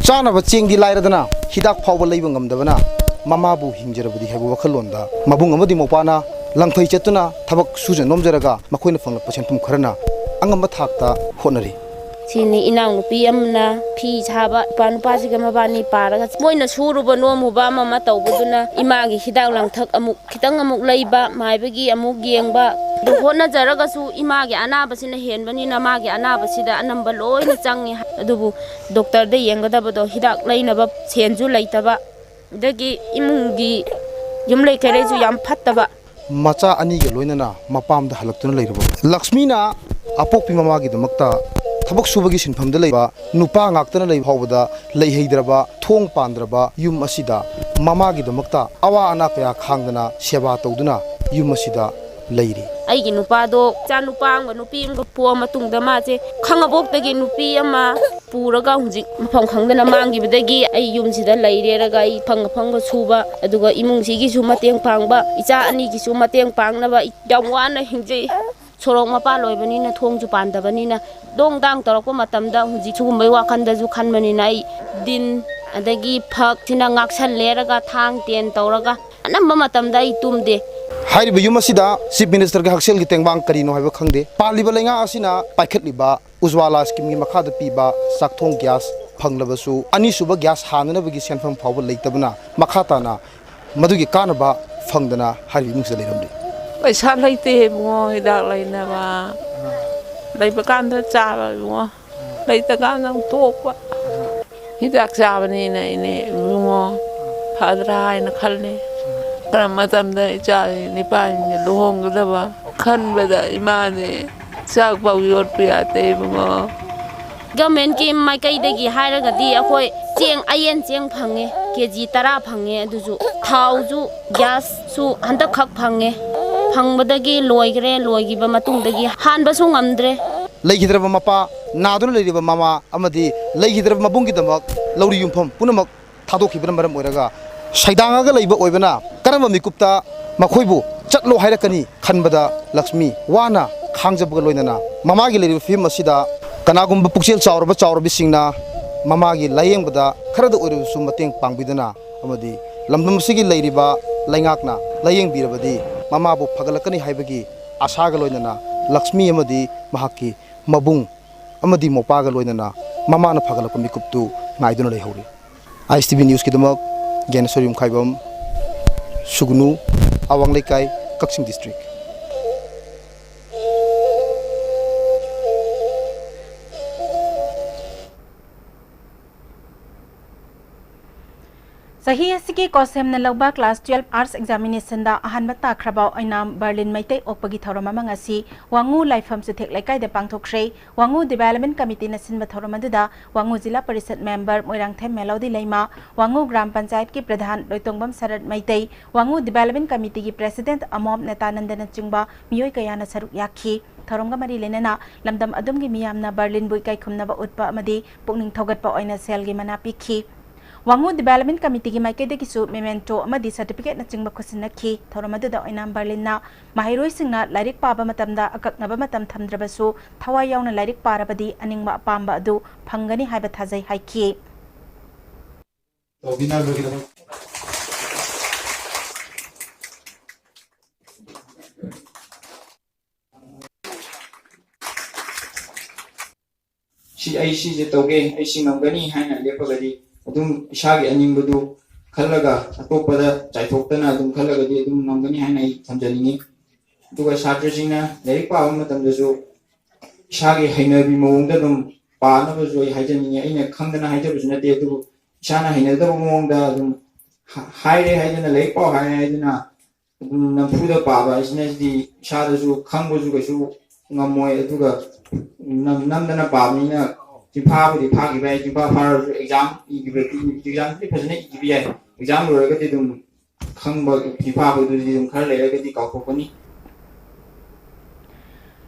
ꯆꯥꯅꯕ ꯆꯦꯡꯗꯤ ꯂꯥꯏꯔꯗꯅ, ꯍꯤꯗꯥꯛ ꯐꯥꯎꯕ ꯂꯩꯕ ꯉꯝꯗꯕꯅ, ꯃꯃꯥꯕꯨ ꯍꯤꯡꯖꯔꯕꯗꯤ ꯍꯥꯏꯕ ꯋꯥꯈꯜꯂꯣꯟꯗ ꯃꯕꯨꯡ ꯑꯃꯗꯤ ꯃꯧꯄꯥꯅ ꯂꯪꯐꯩ ꯆꯠꯇꯨꯅ ꯊꯕꯛ ꯁꯨꯖ ꯅꯣꯝꯖꯔꯒ ꯃꯈꯣꯏꯅ ꯐꯪꯂꯛꯄ ꯁꯦꯟꯐꯝ ꯈꯔꯅ ꯑꯉꯝꯕ ꯊꯥꯛꯇ ꯍꯣꯠꯅꯔꯤ꯫ ꯁꯤꯅꯤ ꯏꯅꯥꯎꯅꯨꯄꯤ ꯑꯃꯅ ꯐꯤ ꯁꯥꯕ, ꯏꯄꯥ ꯅꯨꯄꯥꯁꯤꯒ ꯃꯕꯥꯅꯤ ꯄꯥꯔꯒ ꯃꯣꯏꯅ ꯁꯨꯔꯨꯕ ꯅꯣꯝꯃꯨꯕ ꯑꯃ ꯑꯃ ꯇꯧꯕꯗꯨꯅ ꯏꯃꯥꯒꯤ ꯍꯤꯗꯥꯛ ꯂꯥꯡꯊꯛ ꯑꯃꯨꯛ ꯈꯤꯇꯪ ꯑꯃꯨꯛ ꯂꯩꯕ, ꯃꯥꯏꯕꯒꯤ ꯑꯃꯨꯛ ꯌꯦꯡꯕ, ꯑꯗꯨ ꯍꯣꯠꯅꯖꯔꯒꯁꯨ ꯏꯃꯥꯒꯤ ꯑꯅꯥꯕꯁꯤꯅ ꯍꯦꯟꯕꯅꯤꯅ ꯃꯥꯒꯤ ꯑꯅꯥꯕꯁꯤꯗ ꯑꯅꯝꯕ ꯂꯣꯏꯅ ꯆꯪꯉꯤ꯫ ꯑꯗꯨꯕꯨ ꯗꯣꯛꯇꯔꯗ ꯌꯦꯡꯒꯗꯕꯗꯣ ꯍꯤꯗꯥꯛ ꯂꯩꯅꯕ ꯁꯦꯟꯁꯨ ꯂꯩꯇꯕ, ꯑꯗꯒꯤ ꯏꯃꯨꯡꯒꯤ ꯌꯨꯝꯂꯩ ꯀꯩꯔꯩꯁꯨ ꯌꯥꯝ ꯐꯠꯇꯕ꯫ ꯃꯆꯥ ꯑꯅꯤꯒ ꯂꯣꯏꯅꯅ ꯃꯄꯥꯝꯗ ꯍꯜꯂꯛꯇꯨꯅ ꯂꯩꯔꯕ ꯂꯛꯁꯃꯤꯅ ꯑꯄꯣꯛꯄꯤ ꯃꯃꯥꯒꯤꯗꯃꯛꯇ ꯊꯕꯛ ꯁꯨꯕꯒꯤ ꯁꯤꯟꯐꯝꯗ ꯂꯩꯕ ꯅꯨꯄꯥ ꯉꯥꯛꯇꯅ ꯂꯩꯕ ꯐꯥꯎꯕꯗ ꯂꯩꯍꯩꯗ꯭ꯔꯕ, ꯊꯣꯡ ꯄꯥꯟꯗ꯭ꯔꯕ ꯌꯨꯝ ꯑꯁꯤꯗ ꯃꯃꯥꯒꯤꯗꯃꯛꯇ ꯑꯋꯥ ꯑꯅꯥ ꯀꯌꯥ ꯈꯥꯡꯗꯅ ꯁꯦꯕꯥ ꯇꯧꯗꯨꯅ ꯌꯨꯝ ꯑꯁꯤꯗ ꯂꯩꯔꯤ꯫ ꯑꯩꯒꯤ ꯅꯨꯄꯥꯗꯣ ꯏꯆꯥ ꯅꯨꯄꯥ ꯑꯃꯒ ꯅꯨꯄꯤ ꯑꯃꯒ ꯄꯣꯛꯑ ꯃꯇꯨꯡꯗ ꯃꯥꯁꯦ ꯈꯪꯉꯕꯣꯛꯇꯒꯤ ꯅꯨꯄꯤ ꯑꯃ ꯄꯨꯔꯒ ꯍꯧꯖꯤꯛ ꯃꯐꯝ ꯈꯪꯗꯅ ꯃꯥꯡꯈꯤꯕꯗꯒꯤ ꯑꯩ ꯌꯨꯝꯁꯤꯗ ꯂꯩꯔꯦꯔꯒ ꯑꯩ ꯑꯐꯪ ꯑꯐꯪꯕ ꯁꯨꯕ, ꯑꯗꯨꯒ ꯏꯃꯨꯡꯁꯤꯒꯤꯁꯨ ꯃꯇꯦꯡ ꯄꯥꯡꯕ, ꯏꯆꯥ ꯑꯅꯤꯒꯤꯁꯨ ꯃꯇꯦꯡ ꯄꯥꯡꯅꯕ ꯌꯥꯝ ꯋꯥꯅ ꯍꯤꯡꯖꯩ꯫ ꯁꯣꯔꯣꯛ ꯃꯄꯥꯟ ꯑꯣꯏꯕꯅꯤꯅ ꯊꯣꯡꯁꯨ ꯄꯥꯟꯗꯕꯅꯤꯅ ꯗꯣꯡ ꯗꯥꯡ ꯇꯧꯔꯛꯄ ꯃꯇꯝꯗ ꯍꯧꯖꯤꯛ ꯁꯤꯒꯨꯝꯕꯒꯤ ꯋꯥꯈꯜꯗꯁꯨ ꯈꯟꯕꯅꯤꯅ ꯑꯩ ꯗꯤꯟ ꯑꯗꯒꯤ ꯐꯛꯁꯤꯅ ꯉꯥꯛꯁꯜꯂꯦꯔꯒ ꯊꯥꯡ ꯇꯦꯟ ꯇꯧꯔꯒ ꯑꯅꯝꯕ ꯃꯇꯝꯗ ꯑꯩ ꯇꯨꯝꯗꯦ꯫ ꯍꯥꯏꯔꯤꯕ ꯌꯨꯝ ꯑꯁꯤꯗ ꯆꯤꯐ ꯃꯤꯅꯤꯁꯇꯔꯒꯤ ꯍꯛꯁꯦꯜꯒꯤ ꯇꯦꯡꯕꯥꯡ ꯀꯔꯤꯅꯣ ꯍꯥꯏꯕ ꯈꯪꯗꯦ꯫ ꯄꯥꯜꯂꯤꯕ ꯂꯩꯉꯥꯛ ꯑꯁꯤꯅ ꯄꯥꯏꯈꯠꯂꯤꯕ ꯎꯖ꯭ꯋꯥꯂꯥ ꯁ꯭ꯀꯤꯝꯒꯤ ꯃꯈꯥꯗ ꯄꯤꯕ ꯆꯥꯛꯊꯣꯡ ꯒ꯭ꯌꯥꯁ ꯐꯪꯂꯕꯁꯨ ꯑꯅꯤꯁꯨꯕ ꯒ꯭ꯌꯥꯁ ꯍꯥꯟꯅꯅꯕꯒꯤ ꯁꯦꯟꯐꯝ ꯐꯥꯎꯕ ꯂꯩꯇꯕꯅ ꯃꯈꯥ ꯇꯥꯅ ꯃꯗꯨꯒꯤ ꯀꯥꯟꯅꯕ ꯐꯪꯗꯅ ꯍꯥꯏꯔꯤꯕ ꯏꯃꯨꯡꯁꯤꯗ ꯂꯩꯔꯝꯂꯤ꯫ ꯄꯩꯁꯥ ꯂꯩꯇꯦ ꯏꯕꯨꯡꯉꯣ, ꯍꯤꯗꯥꯛ ꯂꯩꯅꯕ꯫ ꯂꯩꯕ ꯀꯥꯟꯗ ꯆꯥꯕ ꯏꯕꯨꯡꯉꯣ, ꯂꯩꯇꯀꯥꯟꯗ ꯑꯃꯨꯛ ꯇꯣꯛꯄ꯫ ꯍꯤꯗꯥꯛ ꯆꯥꯕꯅꯤꯅ ꯑꯩꯅꯦ ꯏꯕꯨꯡꯉꯣ ꯐꯗ꯭ꯔꯥ ꯍꯥꯏꯅ ꯈꯜꯂꯦ꯫ ꯀꯔꯝꯕ ꯃꯇꯝꯗ ꯏꯆꯥ ꯅꯤꯄꯥꯁꯤꯡꯁꯦ ꯂꯨꯍꯣꯡꯒꯗꯕ ꯈꯟꯕꯗ ꯏꯃꯥꯅꯦ ꯆꯥꯛ ꯐꯥꯎ ꯌꯣꯠꯄ ꯌꯥꯗꯦ ꯏꯕꯨꯡꯉꯣ꯫ ꯒꯚꯔꯟꯃꯦꯟꯠꯀꯤ ꯃꯥꯏꯀꯩꯗꯒꯤ ꯍꯥꯏꯔꯒꯗꯤ ꯑꯩꯈꯣꯏ ꯆꯦꯡ, ꯑꯌꯦꯟ ꯆꯦꯡ ꯐꯪꯉꯦ, ꯀꯦ ꯖꯤ ꯇꯔꯥ ꯐꯪꯉꯦ꯫ ꯑꯗꯨꯁꯨ ꯊꯥꯎꯁꯨ, ꯒ꯭ꯌꯥꯁꯁꯨ ꯍꯟꯗꯛꯈꯛ ꯐꯪꯉꯦ꯫ ꯐꯪꯕꯗꯒꯤ ꯂꯣꯏꯈ꯭ꯔꯦ, ꯂꯣꯏꯈꯤꯕ ꯃꯇꯨꯡꯗꯒꯤ ꯍꯥꯟꯕꯁꯨ ꯉꯝꯗ꯭ꯔꯦ꯫ ꯂꯩꯈꯤꯗ꯭ꯔꯕ ꯃꯄꯥ, ꯅꯥꯗꯨꯅ ꯂꯩꯔꯤꯕ ꯃꯃꯥ ꯑꯃꯗꯤ ꯂꯩꯈꯤꯗ꯭ꯔꯕ ꯃꯕꯨꯡꯒꯤꯗꯃꯛ ꯂꯧꯔꯤ ꯌꯨꯝꯐꯝ ꯄꯨꯝꯅꯃꯛ ꯊꯥꯗꯣꯛꯈꯤꯕꯅ ꯃꯔꯝ ꯑꯣꯏꯔꯒ ꯁꯩꯗꯥꯡꯉꯒ ꯂꯩꯕ ꯑꯣꯏꯕꯅ ꯀꯔꯝꯕ ꯃꯤꯀꯨꯞꯇ ꯃꯈꯣꯏꯕꯨ ꯆꯠꯂꯣ ꯍꯥꯏꯔꯛꯀꯅꯤ ꯈꯟꯕꯗ ꯂꯛꯁꯃꯤ ꯋꯥꯅ ꯈꯥꯡꯖꯕꯒ ꯂꯣꯏꯅꯅ ꯃꯃꯥꯒꯤ ꯂꯩꯔꯤꯕ ꯐꯤꯕꯝ ꯑꯁꯤꯗ ꯀꯅꯥꯒꯨꯝꯕ ꯄꯨꯛꯆꯦꯜ ꯆꯥꯎꯔꯕ ꯆꯥꯎꯔꯕꯤꯁꯤꯡꯅ ꯃꯃꯥꯒꯤ ꯂꯥꯌꯦꯡꯕꯗ ꯈꯔꯗ ꯑꯣꯏꯔꯕꯁꯨ ꯃꯇꯦꯡ ꯄꯥꯡꯕꯤꯗꯨꯅ ꯑꯃꯗꯤ ꯂꯝꯗꯝ ꯑꯁꯤꯒꯤ ꯂꯩꯔꯤꯕ ꯂꯩꯉꯥꯛꯅ ꯂꯥꯌꯦꯡꯕꯤꯔꯕꯗꯤ ꯃꯃꯥꯕꯨ ꯐꯒꯠꯂꯛꯀꯅꯤ ꯍꯥꯏꯕꯒꯤ ꯑꯥꯁꯥꯒ ꯂꯣꯏꯅꯅ ꯂꯛꯁꯃꯤ ꯑꯃꯗꯤ ꯃꯍꯥꯛꯀꯤ ꯃꯕꯨꯡ ꯑꯃꯗꯤ ꯃꯧꯄꯥꯒ ꯂꯣꯏꯅꯅ ꯃꯃꯥꯅ ꯐꯒꯠꯂꯛꯄ ꯃꯤꯀꯨꯞꯇꯨ ꯉꯥꯏꯗꯨꯅ ꯂꯩꯍꯧꯔꯤ꯫ ꯑꯥꯏ ꯑꯦꯁ ꯇꯤ ꯚꯤ ꯅ꯭ꯌꯨꯁꯀꯤꯗꯃꯛ ꯒ꯭ꯌꯥꯅꯦꯁꯣꯔ ꯌꯨꯝꯈꯥꯏꯕꯝ, ꯁꯨꯒꯅꯨ, ꯑꯋꯥꯡ ꯂꯩꯀꯥꯏ, ꯀꯛꯆꯤꯡ ꯗꯤꯁꯇ꯭ꯔꯤꯛ꯫ ꯆꯍꯤ ꯑꯁꯤꯒꯤ ꯀꯣꯁꯦꯝꯅ ꯂꯧꯕ class twelve arts examinationꯗ ꯑꯍꯥꯟꯕ ꯇꯥꯈ꯭ꯔꯕ ꯑꯣꯏꯅꯥꯝ ꯕꯔꯂꯤꯟ ꯃꯩꯇꯩ ꯑꯣꯛꯄꯒꯤ ꯊꯧꯔꯝ ꯑꯃ ꯉꯁꯤ ꯋꯥꯉꯨ ꯂꯥꯏꯐꯝ ꯆꯨꯊꯦꯛ ꯂꯩꯀꯥꯏꯗ ꯄꯥꯡꯊꯣꯛꯈ꯭ꯔꯦ꯫ ꯋꯥꯉꯨ Development Committeeꯅ ꯁꯤꯟꯕ ꯊꯧꯔꯝ ꯑꯗꯨꯗ ꯋꯥꯉꯨ ꯖꯤꯂꯥ ꯄꯔꯤꯁꯠ member ꯃꯣꯏꯔꯥꯡꯊꯦꯝ ꯃꯦꯂꯣꯗꯤ ꯂꯩꯃ, ꯋꯥꯉꯨ ꯒ꯭ꯔꯥꯝ ꯄꯟꯆꯥꯌꯠꯀꯤ ꯄ꯭ꯔꯙꯥꯟ ꯂꯣꯏꯇꯣꯡꯕꯝ ꯁꯔꯠ ꯃꯩꯇꯩ, ꯋꯥꯉꯨ Development Committeeꯒꯤ president ꯑꯃꯣꯝ ꯅꯦꯇꯥꯅꯟꯗꯅꯆꯤꯡꯕ ꯃꯤꯑꯣꯏ ꯀꯌꯥꯅ ꯁꯔꯨꯛ ꯌꯥꯈꯤ꯫ ꯊꯧꯔꯝꯒ ꯃꯔꯤ ꯂꯩꯅꯅ ꯂꯝꯗꯝ ꯑꯗꯨꯝꯒꯤ ꯃꯤꯌꯥꯝꯅ ꯕꯔꯂꯤꯟꯕꯨ ꯏꯀꯥꯏ ꯈꯨꯝꯅꯕ ꯎꯠꯄ ꯑꯃꯗꯤ ꯄꯨꯛꯅꯤꯡ ꯊꯧꯒꯠꯄ ꯑꯣꯏꯅ ꯁꯦꯜꯒꯤ ꯃꯅꯥ ꯄꯤꯈꯤ꯫ ꯋꯥꯉꯨ Development Committeeꯒꯤ ꯃꯥꯏꯀꯩꯗꯒꯤꯁꯨ memento ꯑꯃꯗꯤ certificateꯅꯆꯤꯡꯕ ꯈꯨꯠꯁꯤꯟꯅꯈꯤ꯫ ꯊꯧꯔꯝ ꯑꯗꯨꯗ ꯑꯣꯏꯅꯥꯝ ꯕꯔꯂꯤꯟꯅ ꯃꯍꯩꯔꯣꯏꯁꯤꯡꯅ ꯂꯥꯏꯔꯤꯛ ꯄꯥꯕ ꯃꯇꯝꯗ ꯑꯀꯛꯅꯕ ꯃꯇꯝ ꯊꯝꯗ꯭ꯔꯕꯁꯨ ꯊꯋꯥꯏ ꯌꯥꯎꯅ ꯂꯥꯏꯔꯤꯛ ꯄꯥꯔꯕꯗꯤ ꯑꯅꯤꯡꯕ ꯑꯄꯥꯝꯕ ꯑꯗꯨ ꯐꯪꯒꯅꯤ ꯍꯥꯏꯕ ꯊꯥꯖꯩ ꯍꯥꯏꯈꯤ꯫ ꯇꯧꯕꯤꯅꯕꯒꯤꯗꯃꯛ ꯁꯤ, ꯑꯩ ꯁꯤꯁꯦ ꯇꯧꯒꯦ, ꯑꯩ ꯁꯤ ꯉꯝꯒꯅꯤ ꯍꯥꯏꯅ ꯂꯦꯞꯄꯒꯗꯤ ꯑꯗꯨꯝ ꯏꯁꯥꯒꯤ ꯑꯅꯤꯡꯕꯗꯨ ꯈꯜꯂꯒ ꯑꯇꯣꯞꯄꯗ ꯆꯥꯏꯊꯣꯛꯇꯅ ꯑꯗꯨꯝ ꯈꯜꯂꯒꯗꯤ ꯑꯗꯨꯝ ꯉꯝꯒꯅꯤ ꯍꯥꯏꯅ ꯑꯩ ꯊꯝꯖꯅꯤꯡꯉꯤ꯫ ꯑꯗꯨꯒ ꯁꯥꯇ꯭ꯔꯁꯤꯡꯅ ꯂꯥꯏꯔꯤꯛ ꯄꯥꯕ ꯃꯇꯝꯗꯁꯨ ꯏꯁꯥꯒꯤ ꯍꯩꯅꯕꯤ ꯃꯑꯣꯡꯗ ꯑꯗꯨꯝ ꯄꯥꯅꯕꯁꯨ ꯑꯩ ꯍꯥꯏꯖꯅꯤꯡꯉꯤ꯫ ꯑꯩꯅ ꯈꯪꯗꯅ ꯍꯥꯏꯖꯕꯁꯨ ꯅꯠꯇꯦ, ꯑꯗꯨꯕꯨ ꯏꯁꯥꯅ ꯍꯩꯅꯗꯕ ꯃꯑꯣꯡꯗ ꯑꯗꯨꯝ ꯍ-, ꯍꯥꯏꯔꯦ ꯍꯥꯏꯗꯅ, ꯂꯥꯏꯔꯤꯛ ꯄꯥꯎ ꯍꯥꯏꯔꯦ ꯍꯥꯏꯗꯅ ꯑꯗꯨꯝ ꯅꯝꯐꯨꯗ ꯄꯥꯕ ꯍꯥꯏꯁꯤꯅꯗꯤ ꯏꯁꯥꯗꯁꯨ ꯈꯪꯕꯁꯨ ꯀꯩꯁꯨ ꯉꯝꯃꯣꯏ꯫ ꯑꯗꯨꯒ ꯅꯝ-, ꯅꯝꯗꯅ ꯄꯥꯕꯅꯤꯅ ꯆꯤꯟꯐꯥꯕꯨꯗꯤ ꯐꯥꯈꯤꯕ ꯌꯥꯏ, ꯆꯤꯟꯐꯥ ꯐꯥꯔꯁꯨ exam ꯏꯈꯤꯕ, examꯗꯨꯗꯤ ꯐꯖꯅ ꯏꯈꯤꯕ ꯌꯥꯏ꯫ Exam ꯂꯣꯏꯔꯒꯗꯤ ꯑꯗꯨꯝ ꯈꯪꯕ, ꯆꯤꯟꯐꯥꯕꯗꯨꯗꯤ ꯑꯗꯨꯝ ꯈꯔ ꯂꯩꯔꯒꯗꯤ ꯀꯥꯎꯊꯣꯛꯀꯅꯤ꯫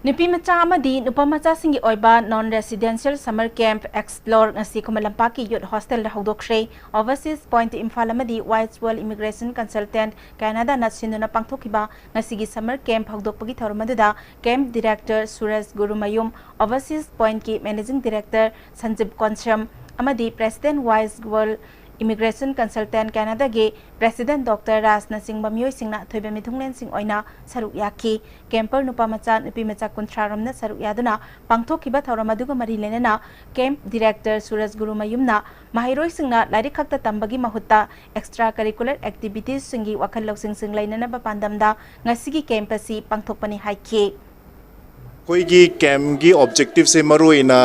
ꯅꯨꯄꯤ ꯃꯆꯥ ꯑꯃꯗꯤ ꯅꯨꯄꯥ ꯃꯆꯥꯁꯤꯡꯒꯤ ꯑꯣꯏꯕ non residential summer camp Explore ꯉꯁꯤ ꯈꯨꯃꯟ ꯂꯝꯄꯥꯛꯀꯤ Youth Hostelꯗ ꯍꯧꯗꯣꯛꯈ꯭ꯔꯦ꯫ Overseas Point ꯏꯝꯐꯥꯜ ꯑꯃꯗꯤ Wise World Immigration Consultant Canadaꯅ ꯁꯤꯟꯗꯨꯅ ꯄꯥꯡꯊꯣꯛꯈꯤꯕ ꯉꯁꯤꯒꯤ summer camp ꯍꯧꯗꯣꯛꯄꯒꯤ ꯊꯧꯔꯝ ꯑꯗꯨꯗ camp director ꯁꯨꯔꯖ Gurumayum, Overseas Pointꯀꯤ managing director ꯁꯟꯖꯤꯕ Konsam ꯑꯃꯗꯤ president Wise World Immigration Consultant Canadaꯒꯤ president Doctor ꯔꯥꯖꯅꯆꯤꯡꯕ ꯃꯤꯑꯣꯏꯁꯤꯡꯅ ꯑꯊꯣꯏꯕ ꯃꯤꯊꯨꯡꯂꯦꯟꯁꯤꯡ ꯑꯣꯏꯅ ꯁꯔꯨꯛ ꯌꯥꯈꯤ꯫ Camper ꯅꯨꯄꯥ ꯃꯆꯥ, ꯅꯨꯄꯤ ꯃꯆꯥ ꯀꯨꯟꯊ꯭ꯔꯥ ꯔꯣꯝꯅ ꯁꯔꯨꯛ ꯌꯥꯗꯨꯅ ꯄꯥꯡꯊꯣꯛꯈꯤꯕ ꯊꯧꯔꯝ ꯑꯗꯨꯒ ꯃꯔꯤ ꯂꯩꯅꯅ camp director ꯁꯨꯔꯖ ꯒꯨꯔꯨꯃꯌꯨꯝꯅ ꯃꯍꯩꯔꯣꯏꯁꯤꯡꯅ ꯂꯥꯏꯔꯤꯛ ꯈꯛꯇ ꯇꯝꯕꯒꯤ ꯃꯍꯨꯠꯇ extra curricular activitiesꯁꯤꯡꯒꯤ ꯋꯥꯈꯜ ꯂꯧꯁꯤꯡꯁꯤꯡ ꯂꯩꯅꯅꯕ ꯄꯥꯟꯗꯝꯗ ꯉꯁꯤꯒꯤ camp ꯑꯁꯤ ꯄꯥꯡꯊꯣꯛꯄꯅꯤ ꯍꯥꯏꯈꯤ꯫ ꯑꯩꯈꯣꯏꯒꯤ campꯀꯤ objectiveꯁꯦ ꯃꯔꯨꯑꯣꯏꯅ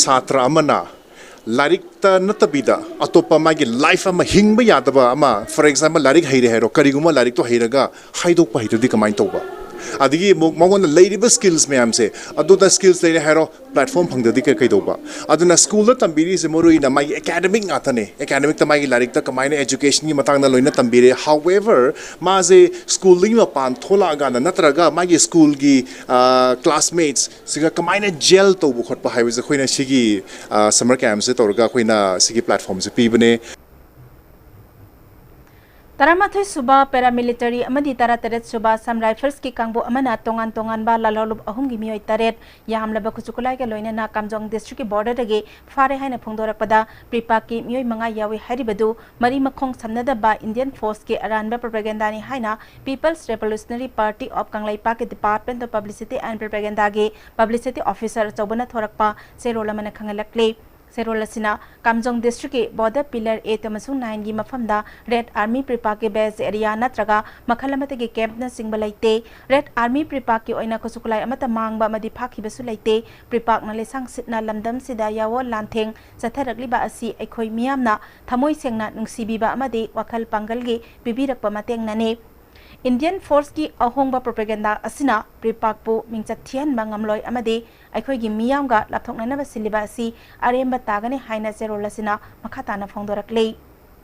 ꯁꯥꯇ꯭ꯔ ꯑꯃꯅ ꯂꯥꯏꯔꯤꯛꯇ ꯅꯠꯇꯕꯤꯗ ꯑꯇꯣꯞꯄ ꯃꯥꯒꯤ ꯂꯥꯏꯐ ꯑꯃ ꯍꯤꯡꯕ ꯌꯥꯗꯕ ꯑꯃ, for example, ꯂꯥꯏꯔꯤꯛ ꯍꯩꯔꯦ ꯍꯥꯏꯔꯣ, ꯀꯔꯤꯒꯨꯝꯕ ꯂꯥꯏꯔꯤꯛꯇꯣ ꯍꯩꯔꯒ ꯍꯥꯏꯗꯣꯛꯄ ꯍꯩꯇ꯭ꯔꯗꯤ ꯀꯃꯥꯏꯅ ꯇꯧꯕ? ꯑꯗꯒꯤ ꯑꯃꯨꯛ ꯃꯉꯣꯟꯗ ꯂꯩꯔꯤꯕ ꯁ꯭ꯀꯤꯜꯁ ꯃꯌꯥꯝꯁꯦ, ꯑꯗꯨꯗ ꯁ꯭ꯀꯤꯜꯁ ꯂꯩꯔꯦ ꯍꯥꯏꯔꯣ, ꯄ꯭ꯂꯦꯠꯐꯣꯔꯝ ꯐꯪꯗ꯭ꯔꯗꯤ ꯀꯩ ꯀꯩꯗꯧꯕ? ꯑꯗꯨꯅ ꯁ꯭ꯀꯨꯜꯗ ꯇꯝꯕꯤꯔꯤꯁꯦ ꯃꯔꯨ ꯑꯣꯏꯅ ꯃꯥꯒꯤ ꯑꯦꯀꯥꯗꯃꯤꯛ ꯉꯥꯛꯇꯅꯦ꯫ ꯑꯦꯀꯥꯗꯃꯤꯛꯇ ꯃꯥꯒꯤ ꯂꯥꯏꯔꯤꯛꯇ ꯀꯃꯥꯏꯅ, ꯑꯦꯖꯨꯀꯦꯁꯟꯒꯤ ꯃꯇꯥꯡꯗ ꯂꯣꯏꯅ ꯇꯝꯕꯤꯔꯦ꯫ However, ꯃꯥꯁꯦ ꯁ꯭ꯀꯨꯜꯗꯒꯤ ꯃꯄꯥꯟ ꯊꯣꯛꯂꯛꯑꯀꯥꯟꯗ ꯅꯠꯇ꯭ꯔꯒ ꯃꯥꯒꯤ ꯁ꯭ꯀꯨꯜꯒꯤ ꯀ꯭ꯂꯥꯁꯃꯦꯠꯁ ꯁꯤꯒ ꯀꯃꯥꯏꯅ ꯖꯦꯜ ꯇꯧꯕ ꯈꯣꯠꯄ ꯍꯥꯏꯕꯁꯦ ꯑꯩꯈꯣꯏꯅ ꯁꯤꯒꯤ ꯁꯝꯃꯔ ꯀꯦꯝꯞꯁꯦ ꯇꯧꯔꯒ ꯑꯩꯈꯣꯏꯅ ꯁꯤꯒꯤ ꯄ꯭ꯂꯦꯠꯐꯣꯔꯝꯁꯦ ꯄꯤꯕꯅꯦ꯫ ꯇꯔꯥꯃꯥꯊꯣꯏ ꯁꯨꯕ ꯄꯦꯔꯥꯃꯤꯂꯤꯇꯔꯤ ꯑꯃꯗꯤ ꯇꯔꯥꯇꯔꯦꯠ ꯁꯨꯕ ꯑꯁꯥꯝ ꯔꯥꯏꯐꯜꯁꯀꯤ ꯀꯥꯡꯕꯨ ꯑꯃꯅ ꯇꯣꯉꯥꯟ ꯇꯣꯉꯥꯟꯕ ꯂꯥꯜꯍꯧꯂꯨꯞ ꯑꯍꯨꯝꯒꯤ ꯃꯤꯑꯣꯏ ꯇꯔꯦꯠ ꯌꯥꯝꯂꯕ ꯈꯨꯠꯁꯨ ꯈꯨꯠꯂꯥꯏꯒ ꯂꯣꯏꯅꯅ ꯀꯥꯝꯖꯣꯡ ꯗꯤꯁꯇ꯭ꯔꯤꯛꯀꯤ ꯕꯣꯔꯗꯔꯗꯒꯤ ꯐꯥꯔꯦ ꯍꯥꯏꯅ ꯐꯣꯡꯗꯣꯔꯛꯄꯗ ꯄ꯭ꯔꯤꯄꯥꯛꯀꯤ ꯃꯤꯑꯣꯏ ꯃꯉꯥ ꯌꯥꯎꯏ ꯍꯥꯏꯔꯤꯕꯗꯨ ꯃꯔꯤ ꯃꯈꯣꯡ ꯁꯝꯅꯗꯕ ꯏꯟꯗꯤꯌꯟ ꯐꯣꯔꯁꯀꯤ ꯑꯔꯥꯟꯕ ꯄ꯭ꯔꯣꯄꯦꯒꯦꯟꯗꯥꯅꯤ ꯍꯥꯏꯅ People's Revolutionary Party of ꯀꯪꯂꯩꯄꯥꯛꯀꯤ Department of Publicity and Propagandaꯒꯤ ꯄꯕ꯭ꯂꯤꯁꯤꯇꯤ ꯑꯣꯐꯤꯁꯔ ꯑꯆꯧꯕꯅ ꯊꯣꯔꯛꯄ ꯆꯦꯔꯣꯜ ꯑꯃꯅ ꯈꯪꯍꯜꯂꯛꯂꯤ꯫ ꯆꯦꯔꯣꯜ ꯑꯁꯤꯅ ꯀꯥꯝꯖꯣꯡ ꯗꯤꯁꯇ꯭ꯔꯤꯛꯀꯤ ꯕꯣꯔꯗꯔ ꯄꯤꯂꯔ ꯑꯩꯠ ꯑꯃꯁꯨꯡ ꯅꯥꯏꯟꯒꯤ ꯃꯐꯝꯗ ꯔꯦꯗ ꯑꯥꯔꯃꯤ ꯄ꯭ꯔꯤꯄꯥꯛꯀꯤ ꯕꯦꯁ ꯑꯦꯔꯤꯌꯥ ꯅꯠꯇ꯭ꯔꯒ ꯃꯈꯜ ꯑꯃꯠꯇꯒꯤ ꯀꯦꯝꯞꯅꯆꯤꯡꯕ ꯂꯩꯇꯦ꯫ ꯔꯦꯗ ꯑꯥꯔꯃꯤ ꯄ꯭ꯔꯤꯄꯥꯛꯀꯤ ꯑꯣꯏꯅ ꯈꯨꯠꯁꯨ ꯈꯨꯠꯂꯥꯏ ꯑꯃꯠꯇ ꯃꯥꯡꯕ ꯑꯃꯗꯤ ꯐꯥꯈꯤꯕꯁꯨ ꯂꯩꯇꯦ꯫ ꯄ꯭ꯔꯤꯄꯥꯛꯅ ꯂꯩꯁꯥꯡ ꯁꯤꯠꯅ ꯂꯝꯗꯝꯁꯤꯗ ꯌꯥꯑꯣ ꯂꯥꯟꯊꯦꯡ ꯆꯠꯊꯔꯛꯂꯤꯕ ꯑꯁꯤ ꯑꯩꯈꯣꯏ ꯃꯤꯌꯥꯝꯅ ꯊꯃꯣꯏ ꯁꯦꯡꯅ ꯅꯨꯡꯁꯤꯕꯤꯕ ꯑꯃꯗꯤ ꯋꯥꯈꯜ ꯄꯥꯡꯒꯜꯒꯤ ꯄꯤꯕꯤꯔꯛꯄ ꯃꯇꯦꯡꯅꯅꯤ꯫ ꯏꯟꯗꯤꯌꯟ ꯐꯣꯔꯁꯀꯤ ꯑꯍꯣꯡꯕ ꯄ꯭ꯔꯣꯄꯦꯒꯦꯟꯗꯥ ꯑꯁꯤꯅ ꯄ꯭ꯔꯤꯄꯥꯛꯄꯨ ꯃꯤꯡꯆꯠ ꯊꯤꯍꯟꯕ ꯉꯝꯂꯣꯏ ꯑꯃꯗꯤ ꯑꯩꯈꯣꯏꯒꯤ ꯃꯤꯌꯥꯝꯒ ꯂꯥꯞꯊꯣꯛꯅꯅꯕ ꯁꯤꯜꯂꯤꯕ ꯑꯁꯤ ꯑꯔꯦꯝꯕ ꯇꯥꯒꯅꯤ ꯍꯥꯏꯅ ꯆꯦꯔꯣꯜ ꯑꯁꯤꯅ ꯃꯈꯥ ꯇꯥꯅ ꯐꯣꯡꯗꯣꯔꯛꯂꯤ꯫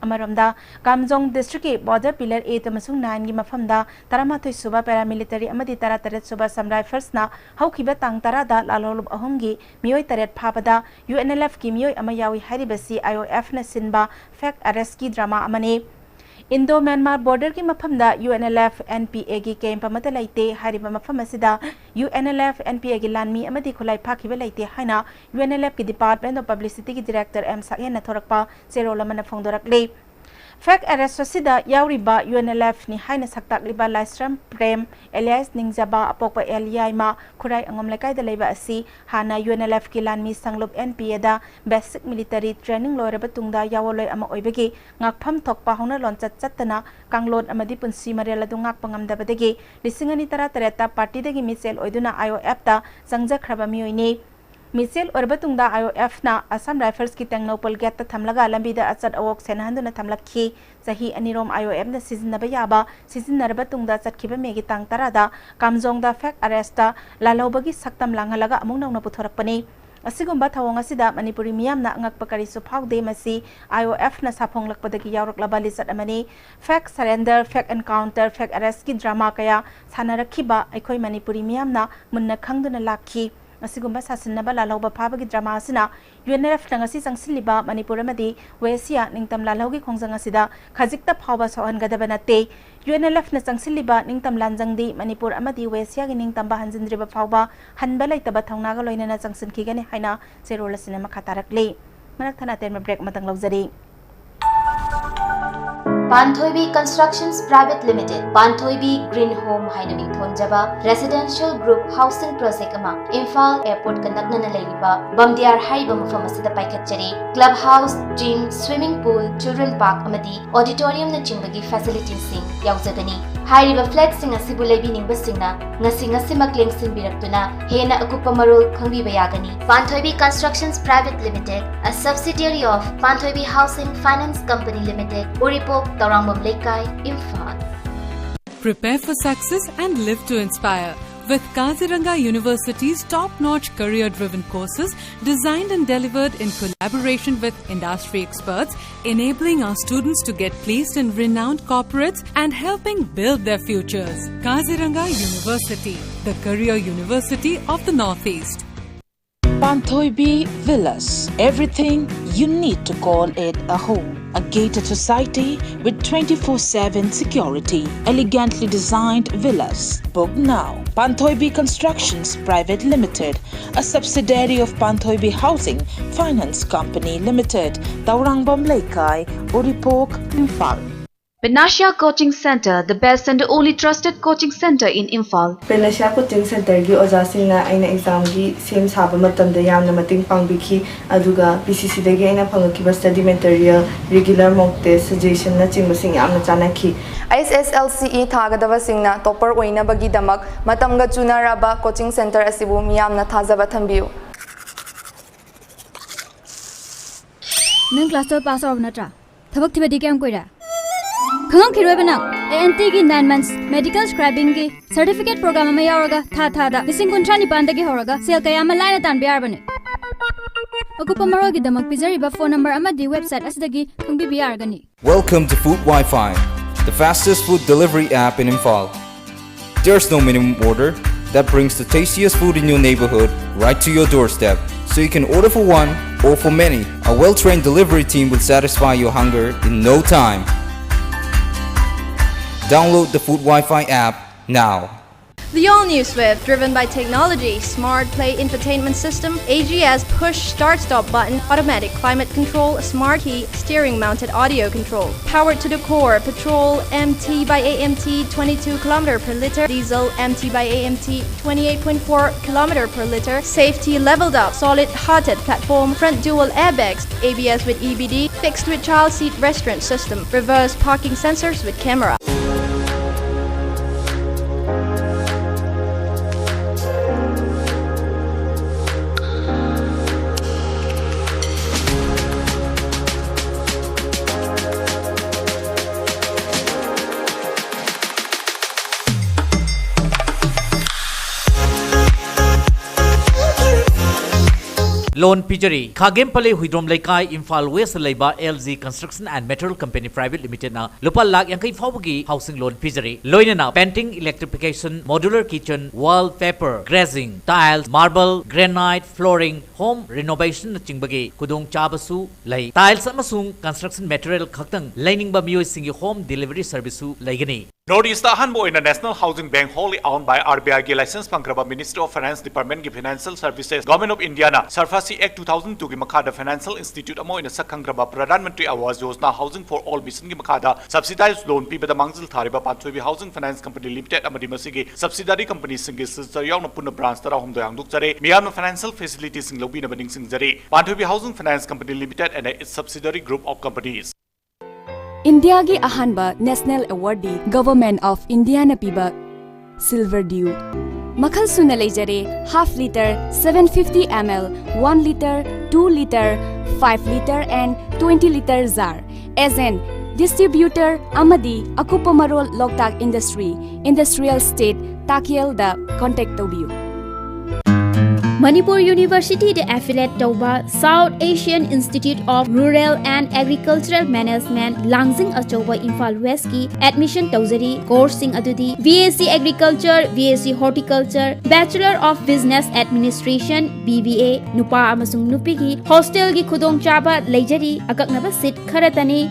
ꯑꯃꯔꯣꯝꯗ, ꯀꯥꯝꯖꯣꯡ ꯗꯤꯁꯇ꯭ꯔꯤꯛꯀꯤ ꯕꯣꯔꯗꯔ ꯄꯤꯂꯔ ꯑꯩꯠ ꯑꯃꯁꯨꯡ ꯅꯥꯏꯟꯒꯤ ꯃꯐꯝꯗ ꯇꯔꯥꯃꯥꯊꯣꯏ ꯁꯨꯕ ꯄꯦꯔꯥꯃꯤꯂꯤꯇꯔꯤ ꯑꯃꯗꯤ ꯇꯔꯥꯇꯔꯦꯠ ꯁꯨꯕ ꯑꯁꯥꯝ ꯔꯥꯏꯐꯜꯁꯅ ꯍꯧꯈꯤꯕ ꯇꯥꯡ ꯇꯔꯥꯗ ꯂꯥꯜꯍꯧꯂꯨꯞ ꯑꯍꯨꯝꯒꯤ ꯃꯤꯑꯣꯏ ꯇꯔꯦꯠ ꯐꯥꯕꯗ ꯌꯨ ꯑꯦꯟ ꯑꯦꯜ ꯑꯦꯐꯀꯤ ꯃꯤꯑꯣꯏ ꯑꯃ ꯌꯥꯎꯏ ꯍꯥꯏꯔꯤꯕꯁꯤ ꯑꯥꯏ ꯑꯣ ꯑꯦꯐꯅ ꯁꯤꯟꯕ ꯐꯦꯛ ꯑꯦꯔꯦꯁꯀꯤ ꯗ꯭ꯔꯃꯥ ꯑꯃꯅꯤ꯫ ꯏꯟꯗꯣ ꯃ꯭ꯌꯥꯟꯃꯥꯔ ꯕꯣꯔꯗꯔꯒꯤ ꯃꯐꯝꯗ U N L F N P ꯑꯦꯒꯤ ꯀꯦꯝꯞ ꯑꯃꯠꯇ ꯂꯩꯇꯦ꯫ ꯍꯥꯏꯔꯤꯕ ꯃꯐꯝ ꯑꯁꯤꯗ U N L F N P ꯑꯦꯒꯤ ꯂꯥꯟꯃꯤ ꯑꯃꯗꯤ ꯈꯨꯠꯂꯥꯏ ꯐꯥꯈꯤꯕ ꯂꯩꯇꯦ ꯍꯥꯏꯅ ꯌꯨ ꯑꯦꯟ ꯑꯦꯜ ꯑꯦꯐꯀꯤ Department of Publicityꯒꯤ Director ꯑꯦꯝ ꯁꯛꯍꯦꯟꯅ ꯊꯣꯔꯛꯄ ꯆꯦꯔꯣꯜ ꯑꯃꯅ ꯐꯣꯡꯗꯣꯔꯛꯂꯤ꯫ ꯐꯦꯛ ꯑꯦꯔꯦꯁ ꯑꯁꯤꯗ ꯌꯥꯎꯔꯤꯕ ꯌꯨ ꯑꯦꯟ ꯑꯦꯜ ꯑꯦꯐꯅꯤ ꯍꯥꯏꯅ ꯁꯛꯇꯥꯛꯂꯤꯕ ꯂꯥꯏꯁ꯭ꯔꯝ ꯄ꯭ꯔꯦꯝ alias ꯅꯤꯡꯖꯕ ꯑꯄꯣꯛꯄ ꯑꯦꯜ ꯌꯥꯏꯃ ꯈꯨꯔꯥꯏ ꯑꯉꯣꯝ ꯂꯩꯀꯥꯏꯗ ꯂꯩꯕ ꯑꯁꯤ ꯍꯥꯟꯅ ꯌꯨ ꯑꯦꯟ ꯑꯦꯜ ꯑꯦꯐꯀꯤ ꯂꯥꯟꯃꯤ ꯁꯪꯂꯨꯞ ꯑꯦꯟ ꯄꯤ ꯑꯦꯗ basic military training ꯂꯣꯏꯔꯕ ꯇꯨꯡꯗ ꯌꯥꯑꯣꯂꯣꯏ ꯑꯃ ꯑꯣꯏꯕꯒꯤ ꯉꯥꯛꯐꯝ ꯊꯣꯛꯄ ꯍꯧꯅ ꯂꯣꯟꯆꯠ ꯆꯠꯇꯅ ꯀꯥꯡꯂꯣꯟ ꯑꯃꯗꯤ ꯄꯨꯟꯁꯤ ꯃꯔꯦꯜ ꯑꯗꯨ ꯉꯥꯛꯄ ꯉꯝꯗꯕꯗꯒꯤ ꯂꯤꯁꯤꯡ ꯑꯅꯤ ꯇꯔꯥꯇꯔꯦꯠꯇ ꯄꯥꯔꯇꯤꯗꯒꯤ ꯃꯤꯆꯦꯜ ꯑꯣꯏꯗꯨꯅ ꯑꯥꯏ ꯑꯣ ꯑꯦꯐꯇ ꯆꯪꯖꯈ꯭ꯔꯕ ꯃꯤꯑꯣꯏꯅꯤ꯫ ꯃꯤꯆꯦꯜ ꯑꯣꯏꯔꯕ ꯇꯨꯡꯗ IOFꯅ Assam Riflesꯀꯤ ꯇꯦꯡꯅꯧꯄꯜ gateꯇ ꯊꯝꯂꯒ ꯂꯝꯕꯤꯗ ꯑꯆꯠ ꯑꯑꯣꯛ ꯁꯦꯟꯅꯍꯟꯗꯨꯅ ꯊꯝꯂꯛꯈꯤ꯫ ꯆꯍꯤ ꯑꯅꯤꯔꯣꯝ IOFꯅ ꯁꯤꯖꯤꯟꯅꯕ ꯌꯥꯕ ꯁꯤꯖꯤꯟꯅꯔꯕ ꯇꯨꯡꯗ ꯆꯠꯈꯤꯕ ꯃꯦꯒꯤ ꯇꯥꯡ ꯇꯔꯥꯗ ꯀꯥꯝꯖꯣꯡꯗ fake arrestꯇ ꯂꯥꯜꯍꯧꯕꯒꯤ ꯁꯛꯇꯝ ꯂꯥꯡꯍꯜꯂꯒ ꯑꯃꯨꯛ ꯅꯧꯅ ꯄꯨꯊꯣꯔꯛꯄꯅꯤ꯫ ꯑꯁꯤꯒꯨꯝꯕ ꯊꯧꯑꯣꯡ ꯑꯁꯤꯗ ꯃꯅꯤꯄꯨꯔꯤ ꯃꯤꯌꯥꯝꯅ ꯑꯉꯛꯄ ꯀꯔꯤꯁꯨ ꯐꯥꯎꯗꯦ꯫ ꯃꯁꯤ IOFꯅ ꯁꯥꯐꯣꯡꯂꯛꯄꯗꯒꯤ ꯌꯥꯎꯔꯛꯂꯕ ꯂꯤꯆꯠ ꯑꯃꯅꯤ꯫ Fake surrender, fake encounter, fake arrestꯀꯤ drama ꯀꯌꯥ ꯁꯥꯟꯅꯔꯛꯈꯤꯕ ꯑꯩꯈꯣꯏ ꯃꯅꯤꯄꯨꯔꯤ ꯃꯤꯌꯥꯝꯅ ꯃꯨꯟꯅ ꯈꯪꯗꯨꯅ ꯂꯥꯛꯈꯤ꯫ ꯑꯁꯤꯒꯨꯝꯕ ꯁꯥꯁꯤꯟꯅꯕ ꯂꯥꯜꯍꯧꯕ ꯐꯥꯕꯒꯤ drama ꯑꯁꯤꯅ UNLFꯅ ꯉꯁꯤ ꯆꯪꯁꯤꯜꯂꯤꯕ ꯃꯅꯤꯄꯨꯔ ꯑꯃꯗꯤ ꯋꯦꯁꯤꯌꯥ ꯅꯤꯡꯇꯝ ꯂꯥꯜꯍꯧꯒꯤ ꯈꯣꯡꯖꯪ ꯑꯁꯤꯗ ꯈꯖꯤꯛꯇ ꯐꯥꯎꯕ ꯁꯣꯛꯍꯟꯒꯗꯕ ꯅꯠꯇꯦ꯫ UNLFꯅ ꯆꯪꯁꯤꯜꯂꯤꯕ ꯅꯤꯡꯇꯝ ꯂꯥꯟꯖꯪꯗꯤ ꯃꯅꯤꯄꯨꯔ ꯑꯃꯗꯤ ꯋꯦꯁꯤꯌꯥꯒꯤ ꯅꯤꯡꯇꯝꯕ ꯍꯟꯖꯤꯟꯗ꯭ꯔꯤꯕ ꯐꯥꯎꯕ ꯍꯟꯕ ꯂꯩꯇꯕ ꯊꯧꯅꯥꯒ ꯂꯣꯏꯅꯅ ꯆꯪꯁꯤꯟꯈꯤꯒꯅꯤ ꯍꯥꯏꯅ ꯆꯦꯔꯣꯜ ꯑꯁꯤꯅ ꯃꯈꯥ ꯇꯥꯔꯛꯂꯤ꯫ ꯃꯔꯛ ꯊꯠꯅ ꯑꯇꯦꯟꯕ break ꯑꯃꯇꯪ ꯂꯧꯖꯔꯤ꯫ ꯄꯥꯟꯊꯣꯏꯕꯤ Constructions Private Limited, ꯄꯥꯟꯊꯣꯏꯕꯤ Green Home ꯍꯥꯏꯅ ꯃꯤꯡꯊꯣꯟꯖꯕ residential group housing project ꯑꯃ ꯏꯝꯐꯥꯜ airportꯀ ꯅꯛꯅꯅ ꯂꯩꯔꯤꯕ ꯕꯝꯗꯤꯌꯥꯔ ꯍꯥꯏꯔꯤꯕ ꯃꯐꯝ ꯑꯁꯤꯗ ꯄꯥꯏꯈꯠꯆꯔꯤ꯫ Club house, gym, swimming pool, children park ꯑꯃꯗꯤ auditoriumꯅꯆꯤꯡꯕꯒꯤ facilitiesꯁꯤꯡ ꯌꯥꯎꯖꯒꯅꯤ꯫ ꯍꯥꯏꯔꯤꯕ flatꯁꯤꯡ ꯑꯁꯤꯕꯨ ꯂꯩꯕꯤꯅꯤꯡꯕꯁꯤꯡꯅ ꯉꯁꯤ ꯉꯁꯤꯃꯛ ꯂꯦꯡꯁꯤꯟꯕꯤꯔꯛꯇꯨꯅ ꯍꯦꯟꯅ ꯑꯀꯨꯞꯄ ꯃꯔꯣꯜ ꯈꯪꯕꯤꯕ ꯌꯥꯒꯅꯤ꯫ ꯄꯥꯟꯊꯣꯏꯕꯤ Constructions Private Limited, a subsidiary of Panthoibi Housing Finance Company Limited, ꯎꯔꯤꯄꯣꯛ, ꯇꯧꯔꯥꯡꯕꯝ ꯂꯩꯀꯥꯏ, Imphal. Prepare for success and live to inspire with Kaziranga University's top-notch career-driven courses designed and delivered in collaboration with industry experts, enabling our students to get placed in renowned corporates and helping build their futures. Kaziranga University, the career university of the Northeast. Panthoibi Villas, everything you need to call it a home. A gated society with twenty-four seven security. Elegantly designed villas. Book now. Panthoibi Constructions Private Limited, a subsidiary of Panthoibi Housing Finance Company Limited, Taurangam Leikai, Uripok, Imphal. Panacea Coaching Center, the best and only trusted coaching center in Imphal. Panacea Coaching Centerꯒꯤ ꯑꯣꯖꯥꯁꯤꯡꯅ ꯑꯩꯅ examꯒꯤ ꯁꯦꯝ ꯁꯥꯕ ꯃꯇꯝꯗ ꯌꯥꯝꯅ ꯃꯇꯦꯡ ꯄꯥꯡꯕꯤꯈꯤ, ꯑꯗꯨꯒ PCCꯗꯒꯤ ꯑꯩꯅ ꯐꯪꯉꯛꯈꯤꯕ study material, regular mock test, suggestionꯅꯆꯤꯡꯕꯁꯤꯡ ꯌꯥꯝꯅ ꯆꯥꯟꯅꯈꯤ꯫ HSLCE ꯊꯥꯒꯗꯕꯁꯤꯡꯅ topper ꯑꯣꯏꯅꯕꯒꯤꯗꯃꯛ ꯃꯇꯝꯒ ꯆꯨꯅꯔꯕ coaching center ꯑꯁꯤꯕꯨ ꯃꯤꯌꯥꯝꯅ ꯊꯥꯖꯕ ꯊꯝꯕꯤꯌꯨ꯫ ꯅꯪ class twelve pass ꯇꯧꯔꯕ ꯅꯠꯇ꯭ꯔꯥ? ꯊꯕꯛ ꯊꯤꯕꯗꯤ ꯀꯌꯥꯝ ꯀꯨꯏꯔꯦ? ꯈꯪꯉꯝꯈꯤꯔꯣꯏꯕ ꯅꯪ꯫ ꯑꯦ ꯑꯦꯟ ꯇꯤꯒꯤ nine months medical scribingꯒꯤ certificate program ꯑꯃ ꯌꯥꯎꯔꯒ ꯊꯥ ꯊꯥꯗ ꯂꯤꯁꯤꯡ ꯀꯨꯟꯊ꯭ꯔꯥ ꯅꯤꯄꯥꯟꯗꯒꯤ ꯍꯧꯔꯒ ꯁꯦꯜ ꯀꯌꯥ ꯑꯃ ꯂꯥꯏꯅ ꯇꯥꯟꯕ ꯌꯥꯔꯕꯅꯤ꯫ ꯑꯀꯨꯞꯄ ꯃꯔꯣꯜꯒꯤꯗꯃꯛ ꯄꯤꯖꯔꯤꯕ phone number ꯑꯃꯗꯤ website ꯑꯁꯤꯗꯒꯤ ꯈꯪꯕꯤꯕ ꯌꯥꯔꯒꯅꯤ꯫ Welcome to Food Wi-Fi, the fastest food delivery app in Imphal. There's no minimum order that brings the tastiest food in your neighborhood right to your doorstep. So you can order for one or for many. A well-trained delivery team will satisfy your hunger in no time. Download the Food Wi-Fi app now. The all-new Swift, driven by technology, smart play infotainment system, A G S push start-stop button, automatic climate control, smart key, steering mounted audio control, powered to the core, petrol M T by A M T, twenty-two kilometer per liter, diesel M T by A M T, twenty-eight point four kilometer per liter, safety leveled up, solid hearted platform, front dual airbags, A B S with E B D, fixed with child seat restraint system, reverse parking sensors with camera. Loan ꯄꯤꯖꯔꯤ꯫ ꯈꯥꯒꯦꯝ ꯄꯂꯦ Huidrom ꯂꯩꯀꯥꯏ, Imphal West ꯂꯩꯕ L G Construction and Material Company Private Limited ꯅ ꯂꯨꯄꯥ ꯂꯥꯈ ꯌꯥꯡꯈꯩ ꯐꯥꯎꯕꯒꯤ housing loan ꯄꯤꯖꯔꯤ꯫ ꯂꯣꯏꯅꯅ painting, electrification, modular kitchen, wall paper, glazing, tiles, marble, granite, flooring, home renovation ꯅꯆꯤꯡꯕꯒꯤ ꯈꯨꯗꯣꯡꯆꯥꯕꯁꯨ ꯂꯩ꯫ Tiles ꯑꯃꯁꯨꯡ construction material ꯈꯛꯇꯪ ꯂꯩꯅꯤꯡꯕ ꯃꯤꯑꯣꯏꯁꯤꯡꯒꯤ home delivery service ꯁꯨ ꯂꯩꯒꯅꯤ꯫ North East ꯑꯍꯥꯟꯕ ꯑꯣꯏꯅ National Housing Bank, wholly owned by R B I ꯒꯤ license ꯐꯪꯈ꯭ꯔꯕ Ministry of Finance Department ꯀꯤ Financial Services, Government of India ꯅ SARFAESI Act two thousand two ꯒꯤ ꯃꯈꯥꯗ financial institute ꯑꯃ ꯑꯣꯏꯅ ꯁꯛ ꯈꯪꯈ꯭ꯔꯕ Pradhan Mantri Awas Yojana Housing for All mission ꯒꯤ ꯃꯈꯥꯗ subsidized loan ꯄꯤꯕꯗ ꯃꯥꯡꯖꯤꯜ ꯊꯥꯔꯤꯕ ꯄꯥꯟꯊꯣꯏꯕꯤ Housing Finance Company Limited ꯑꯃꯗꯤ ꯃꯁꯤꯒꯤ subsidiary company ꯁꯤꯡꯒꯤ signature ꯌꯥꯎꯅ ꯄꯨꯟꯅ branch ꯇꯔꯥꯍꯨꯝꯗꯣꯏ ꯍꯥꯡꯗꯣꯛꯆꯔꯦ꯫ ꯃꯤꯌꯥꯝꯅ financial facility ꯁꯤꯡ ꯂꯧꯕꯤꯅꯕ ꯅꯤꯡꯁꯤꯡꯖꯔꯤ꯫ ꯄꯥꯟꯊꯣꯏꯕꯤ Housing Finance Company Limited and its subsidiary group of companies. ꯏꯟꯗꯤꯌꯥꯒꯤ ꯑꯍꯥꯟꯕ national award D Government of India ꯅ ꯄꯤꯕ Silver Dew꯫ ꯃꯈꯜ ꯁꯨꯅ ꯂꯩꯖꯔꯦ꯫ Half litre, seven fifty ml, one litre, two litre, five litre and twenty litre jar꯫ Agent, distributor ꯑꯃꯗꯤ ꯑꯀꯨꯞꯄ ꯃꯔꯣꯜ ꯂꯣꯛꯇꯥꯛ ꯏꯟꯗꯁꯇ꯭ꯔꯤ, ꯏꯟꯗꯁꯇ꯭ꯔꯤꯌꯦꯜ ꯁ꯭ꯇꯦꯠ, ꯇꯥꯀꯦꯜꯗ contact ꯇꯧꯕꯤꯌꯨ꯫ ꯃꯅꯤꯄꯨꯔ ꯌꯨꯅꯤꯚꯔꯁꯤꯇꯤꯗ affiliate ꯇꯧꯕ South Asian Institute of Rural and Agricultural Management, ꯂꯥꯡꯖꯤꯡ ꯑꯆꯧꯕ, ꯏꯝꯐꯥꯜ ꯋꯦꯁꯀꯤ admission ꯇꯧꯖꯔꯤ꯫ Courseꯁꯤꯡ ꯑꯗꯨꯗꯤ B S C Agriculture, B S C Horticulture, Bachelor of Business Administration, B B A, ꯅꯨꯄꯥ ꯑꯃꯁꯨꯡ ꯅꯨꯄꯤꯒꯤ hostelꯒꯤ ꯈꯨꯗꯣꯡꯆꯥꯕ ꯂꯩꯖꯔꯤ꯫ ꯑꯀꯛꯅꯕ seat ꯈꯔꯇꯅꯤ꯫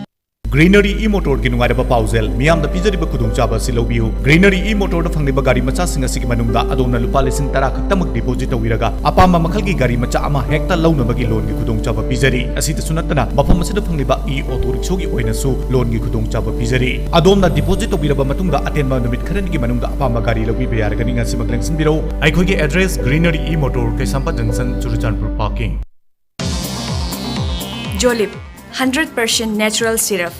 Greenery e-motorꯒꯤ ꯅꯨꯡꯉꯥꯏꯔꯕ ꯄꯥꯎꯖꯦꯜ, ꯃꯤꯌꯥꯝꯗ ꯄꯤꯖꯔꯤꯕ ꯈꯨꯗꯣꯡꯆꯥꯕ ꯑꯁꯤ ꯂꯧꯕꯤꯌꯨ꯫ Greenery e-motorꯗ ꯐꯪꯂꯤꯕ ꯒꯥꯔꯤ ꯃꯆꯥꯁꯤꯡ ꯑꯁꯤꯒꯤ ꯃꯅꯨꯡꯗ ꯑꯗꯣꯝꯅ ꯂꯨꯄꯥ ꯂꯤꯁꯤꯡ ꯇꯔꯥ ꯈꯛꯇꯃꯛ deposit ꯇꯧꯕꯤꯔꯒ ꯑꯄꯥꯝꯕ ꯃꯈꯜꯒꯤ ꯒꯥꯔꯤ ꯃꯆꯥ ꯑꯃ ꯍꯦꯛꯇ ꯂꯧꯅꯕꯒꯤ loanꯒꯤ ꯈꯨꯗꯣꯡꯆꯥꯕ ꯄꯤꯖꯔꯤ꯫ ꯑꯁꯤꯗꯁꯨ ꯅꯠꯇꯅ, ꯃꯐꯝ ꯑꯁꯤꯗ ꯐꯪꯂꯤꯕ e-auto rickshawꯒꯤ ꯑꯣꯏꯅꯁꯨ loanꯒꯤ ꯈꯨꯗꯣꯡꯆꯥꯕ ꯄꯤꯖꯔꯤ꯫ ꯑꯗꯣꯝꯅ deposit ꯇꯧꯕꯤꯔꯕ ꯃꯇꯨꯡꯗ ꯑꯇꯦꯟꯕ ꯅꯨꯃꯤꯠ ꯈꯔꯅꯤꯒꯤ ꯃꯅꯨꯡꯗ ꯑꯄꯥꯝꯕ ꯒꯥꯔꯤ ꯂꯧꯕꯤꯕ ꯌꯥꯔꯒꯅꯤ꯫ ꯉꯁꯤꯃꯛ ꯂꯦꯡꯁꯤꯟꯕꯤꯔꯧ꯫ ꯑꯩꯈꯣꯏꯒꯤ address, Greenery e-motor, ꯀꯩꯁꯥꯝꯄꯥꯠ junction, Churachandpur parking꯫ ꯖꯣꯂꯤꯞ, hundred percent natural syrup